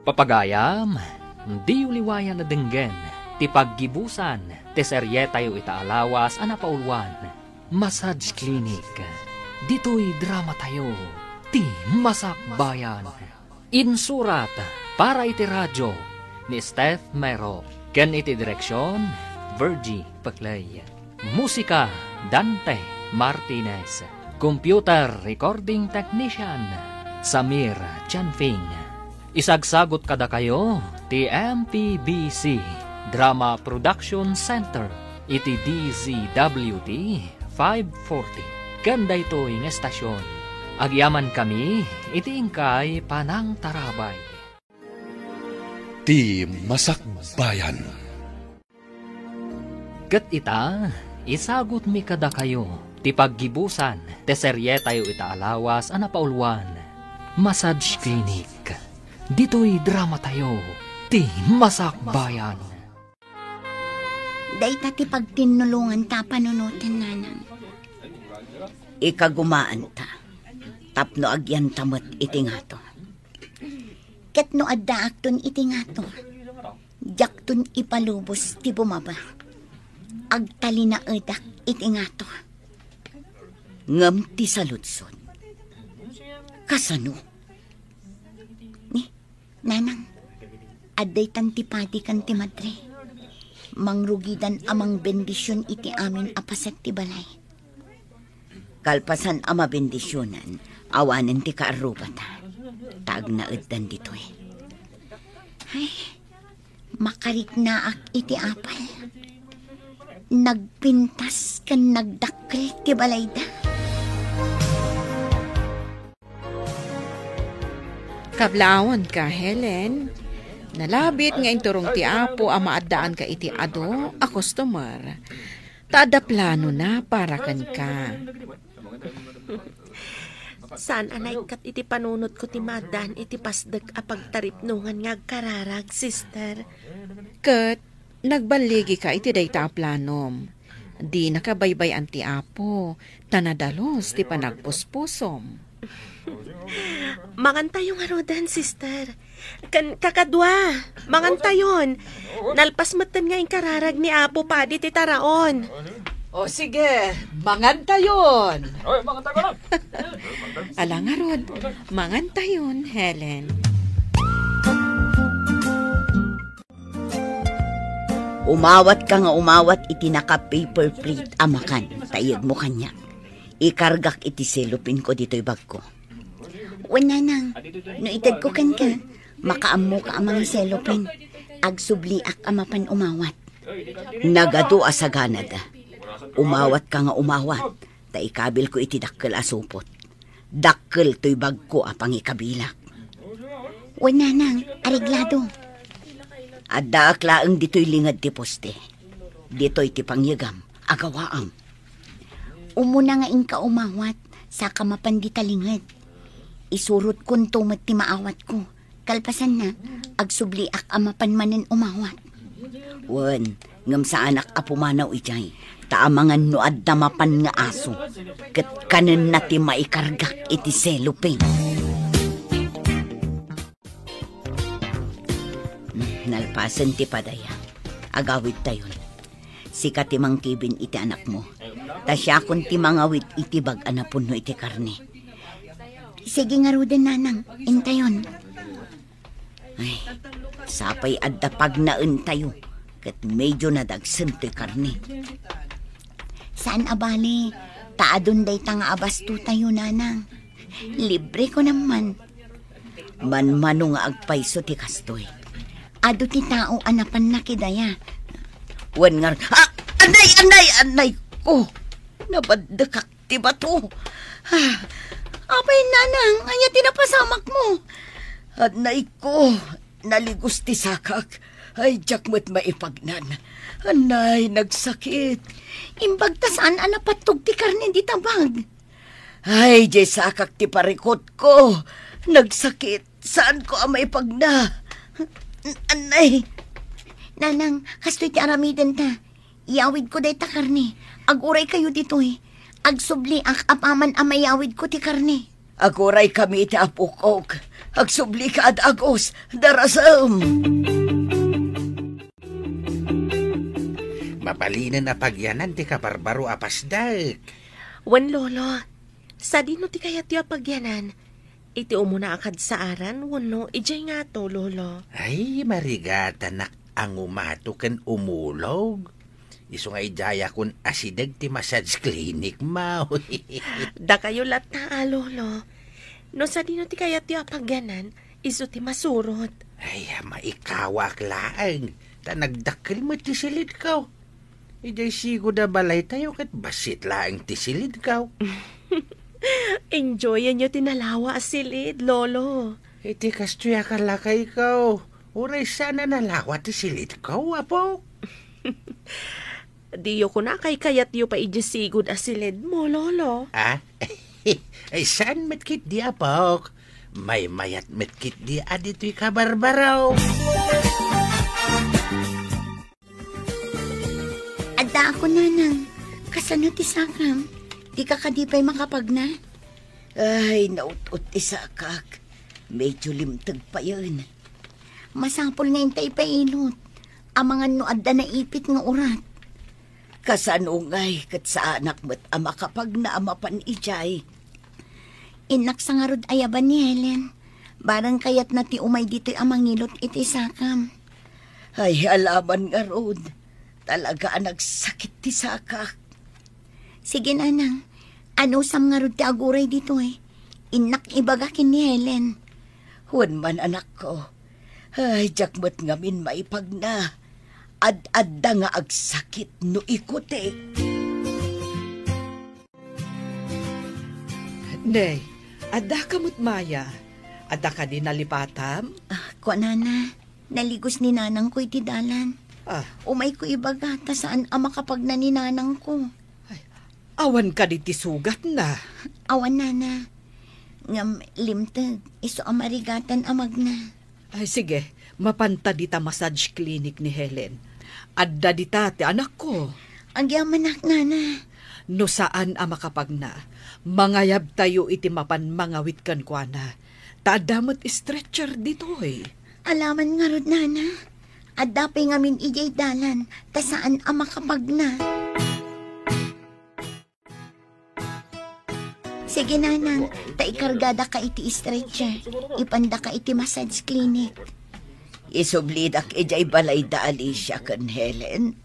Papagayam, diyo liwayan a denggen ti paggibusan ti serietayo ita a lawas a napauluan, Massage Clinic. Ditoy dramatayo, ti Masakbayan. Insurat para iti radio ni Steph Mero ken iti direksion, Virgie Peclay. Musika, Dante Martinez. Computer recording technician, Samir Chanfing. Isagsagut kadakayo ti M P B C Drama Production Center iti D Z W T five forty. Ken daytoy nga estasion, agyamankami iti inkay panangtarabay. Ti Masakbayan. Ket ita, isagutmi kadakayo ti paggibusan ti serietayo ita a lawas a napauluan, Massage Clinic. Ditoy dramatayo, ti Masakbayan. Dayta ti pagtinnulonganta a panunoten, nanang. Ikagumaanta tapno agyanta met iti ngato. Ket no addaakton iti ngato, diakton ipalubos ti bumaba. Agtalinaedak iti ngato. Ngem ti saludsod, kasano? Ni, nanang, adda itan ti padi ken ti madre. Mangrugidan a mangbendision iti amin a paset ti balay. Kalpasan a mabendisionan, awanen ti kaarrubata, ta agnaeddan ditoy. Ay, makariknaak iti apal. Nagpintas ken nagdakkel ti balayda. Kablaawka, Helen. Nalabit nga inturong ti Apo a maaddaanka iti adu a customer. Ta adda planona para kenka. Saan a naikkat iti panunotko ti maaddaan iti pasdek a pagtaripnongan nga agkararag, sister. Ket nagballigika iti dayta a planom. Dinaka baybay-an ti Apo, ta nadalus ti panagpuspusom. Mangantayo ngaruden, sister. Ken kakadua, mangantayon. Nalpas metten nga inkararag ni Apo Padi ti taraon. O sige, mangantayon. Ala ngarud, mangantayon, Helen. Umawatka nga umawat iti naka-paper plate a makan, ta iyegmo kaniak. Ikargak iti cellophane-ko ditoy bagko. Wen, nanang, no itedko kenka, makaammoka a mangi-cellophane. Agsubliak a mapan umawat. Nagadu a saganad. Umawatka nga umawat, ta ikabilko iti dakkel a supot. Dakkel toy bagko a pangikabilak. Wen, nanang, areglado. Addaak laeng ditoy linged ti poste. Ditoy ti pangyegam, agawaam. Umuna nga inka umawat, saka mapan dita linged. Isurotkonto met ti maawatko. Kalpasanna, agsubliak a mapan manen umawat. Wen, ngem saanak a pumanaw idiay, ta amangan no adda mapan nga aso, ket kanenna ti maikargak iti cellophane. Nalpasen ti padaya. Agawidtayon. Sika ti mangkibin iti anakmo. Ta siakon ti mangawid iti bag a napunno iti karne. Sige ngaruden, nanang. Intayon. Ay, sapay adda pagnaentayo, ket medyo nadagsen toy karne. Saan a bale, ta adun dayta nga abastotayo, nanang. Libre ko naman. Manmano nga agpayso ti kastoy. Adu ti tao a napanna kidaya. Wen ngar-, ah, anay, anay, anay ko! Nabaddekak ti bato. Ah, apay, nanang, ania ti napasamakmo? Anay ko, naligos ti sakak. Ay, diak met maipagnan. Anay, nagsakit. Imbag ta saan a napattog ti karne dita bag. Ay, diay sakak ti parikutko. Nagsakit. Saanko a maipagna. Anay. Nanang, kastoy ti aramidenta. Iyawidko dayta karne. Aguraykayo ditoy. Agsubliak apaman a mayawidko ti karne. Aguraykami iti apokok. Agsublika a dagus, darasem. Mabalinen a pagyanan ti kabarbaro a pasdek. Wen, Lolo. Sadino ti kayatyo a pagyanan? Iti umuna a kadsaaran wenno idiay ngato, Lolo? Ay, marigatanak a ngumato ken umulog. Isu nga idiayakon asideg ti massage clinic, maw. Dakayo latta a, Lolo. No sadino ti kayatyo a pagyanan, isu ti masurot. Ay, maikawak laeng, ta nagdakkel met ti silidko. Idiay sigud a balaytayo ket bassit laeng ti silidko. Enjoyanyo ti nalawa a silid, Lolo. Iti kastoy a kalakayko, uray saan a nalawa ti silidko, Apo. Diyo kuna a kaykayatyo pay idiay sigud a silidmo, Lolo. Ah? Ay, saan met ketdi, Apok. Maymayat met ketdi a ditoy kabarbaro. Addaak, Nanang. Kasano ti sakam? Dika kadi pay makapagna? Ay, naut-ot ti sakak. Medyo limteg payen. Masapul nga intay pailot. Amangan no adda naipit nga urat. Kasano ngay ket saanak met a makapagna a mapan idiay? Innak sa ngarud ayaban ni Helen. Bareng kayatna ti umay ditoy a mangilot iti sakam. Ay, alaman ngarud. Talaga a nagsakit ti sakak. Sige, Nanang. Anusam ngarud ti aguray ditoy? Innak ibaga ken ni Helen. Wen man, anakko. Ay, diak met ngamin maipagna. Ad-adda nga agsakit no ikuti. Nay, adda ka met, Maya? Adda kadi nalipatam? Ah, kuanana, naligos ni nanangko iti dalan. Ah. Umayko ibaga, ta saan a makapagna ni nanangko. Ay, awan kadi ti sugatna? Awan, nana. Ngem limteg, isu a marigatan a magna. Ay, sige, mapanta dita massage clinic ni Helen. Adda dita ti anakko. Agyamanak, nana. No saan a makapagna, mangayabtayo iti mapan mangawit kenkuana. Ta adda met stretcher ditoy. Alaman ngarud, nana. Adda pay ngamin idiay dalan, ta saan a makapagna. Sige, nanang, ta ikargadaka iti stretcher. Ipandaka iti massage clinic. Isublidak idiay balay da Alicia ken Helen.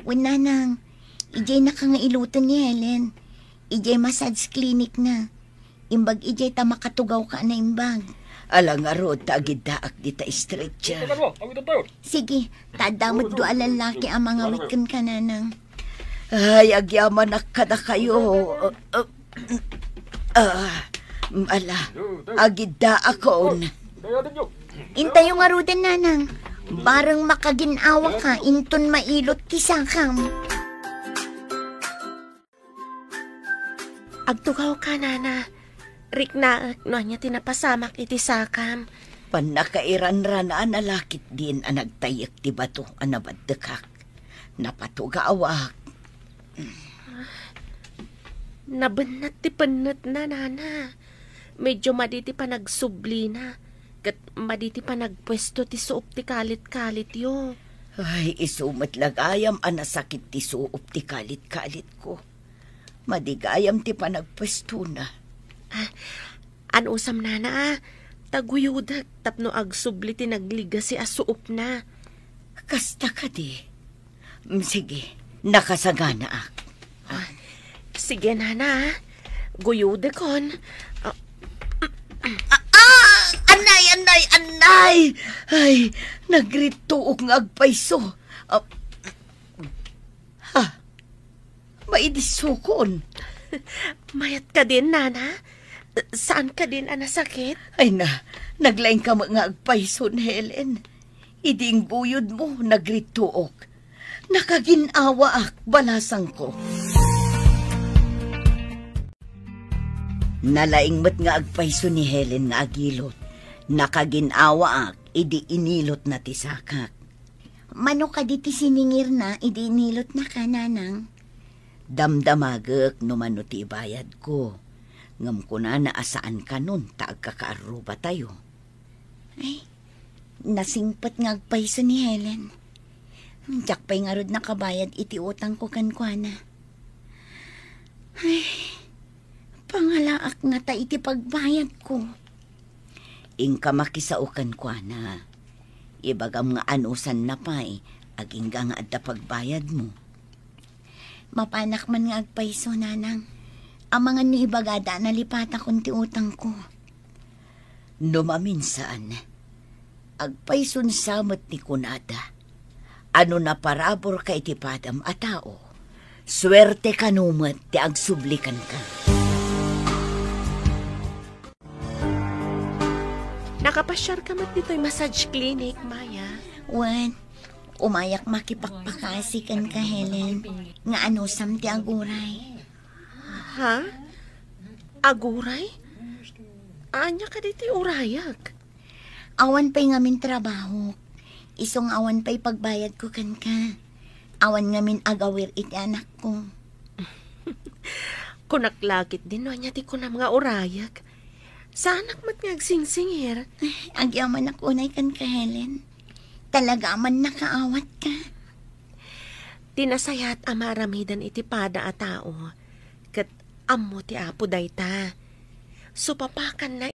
Wen, nanang, idiay naka nga iloten ni Helen. Idiay massage clinic na. Imbag idiay ta makatugawka a naimbag. Ala ngarud ta agiddaak dita stretcher. Sige, ta adda met dua a lallaki a mangawit kenka, nanang. Ay, agyamanak kadakayo. Ah, ala, agiddaakon. Intayo ngaruden, nanang. Bareng makagin-awaka inton mailot ti sakam. Agtugawka, nana. Riknaek no ania ti napasamak iti sakam. Pannakairanrana a nalakit din a nagtayyek ti bato a nabaddekak. Napatugawak. Nabennet ti pennetna, nana. Medio madi ti panagsublina, ket madi ti panagpuesto ti suop ti kalit-kalityo. Ay, isu met la gayam a nasakit ti suop ti kalit-kalitko. Madi gayam ti panagpuestona. Ah, anusam, nana, ah. Taguyodek tapno agsubli ti nagligasi a suopna. Kasta kadi? Mm, sige, nakasaganaak. Ah, sige, nana, ah. Guyodekon. Ah, ah, ah! Anay, anay, anay! Ay, nagrittook nga agpayso. Ah, ha? Maidissokon. Mayat kadin, nana? Saan kadin a nasakit? Ay na, naglaing ka met nga agpayson, Helen. Idi ingguyodmo, nagrittook. Nakagin-awaak, balasangko. Nalaing met nga agpayso ni Helen nga agilot. Nakagin-awaak idi inilotna ti sakak. Mano kadi ti siningirna idi inilotnaka, nanang? Damdamagek no mano ti ibayadko. Ngem kunana a saan kanon ta agkakaarrubatayo. Ay, nasingpet nga agpayso ni Helen. Diak pay ngarud nakabayad iti utangko kenkuana. Ay, pangala- Mapanak ngata iti pagbayadko. Inka makisao kenkuana. Ibagam nga anusanna pay, agingga nga adda pagbayadmo. Mapanak man nga agpayso, nanang. Amangan no ibagada a nalipatakon ti utangko. No maminsan, agpayson sa met ni kunada. Ano naparaburka iti padam a tao, suerte kano met ti agsubli kenka. Nakapasiarka met ditoy massage clinic, Maya? Wen, umayak makipakpakasi kenka, Helen, nga anusam ti aguray. Ha? Aguray? Ania kadi ti urayak? Awan pay ngamin trabaho. Isu nga awan pay pagbayadko kenka. Awan ngamin agawir iti anakko. Kunak la ketdin no ania ti kunam nga urayak. Saanak met nga agsingsingir. Agyamanak unay kenka, Helen. Talaga a mannakaawatka. Ti nasayaat a maaramidan iti pada a tao, ket ammo ti Apo dayta. Supapakanna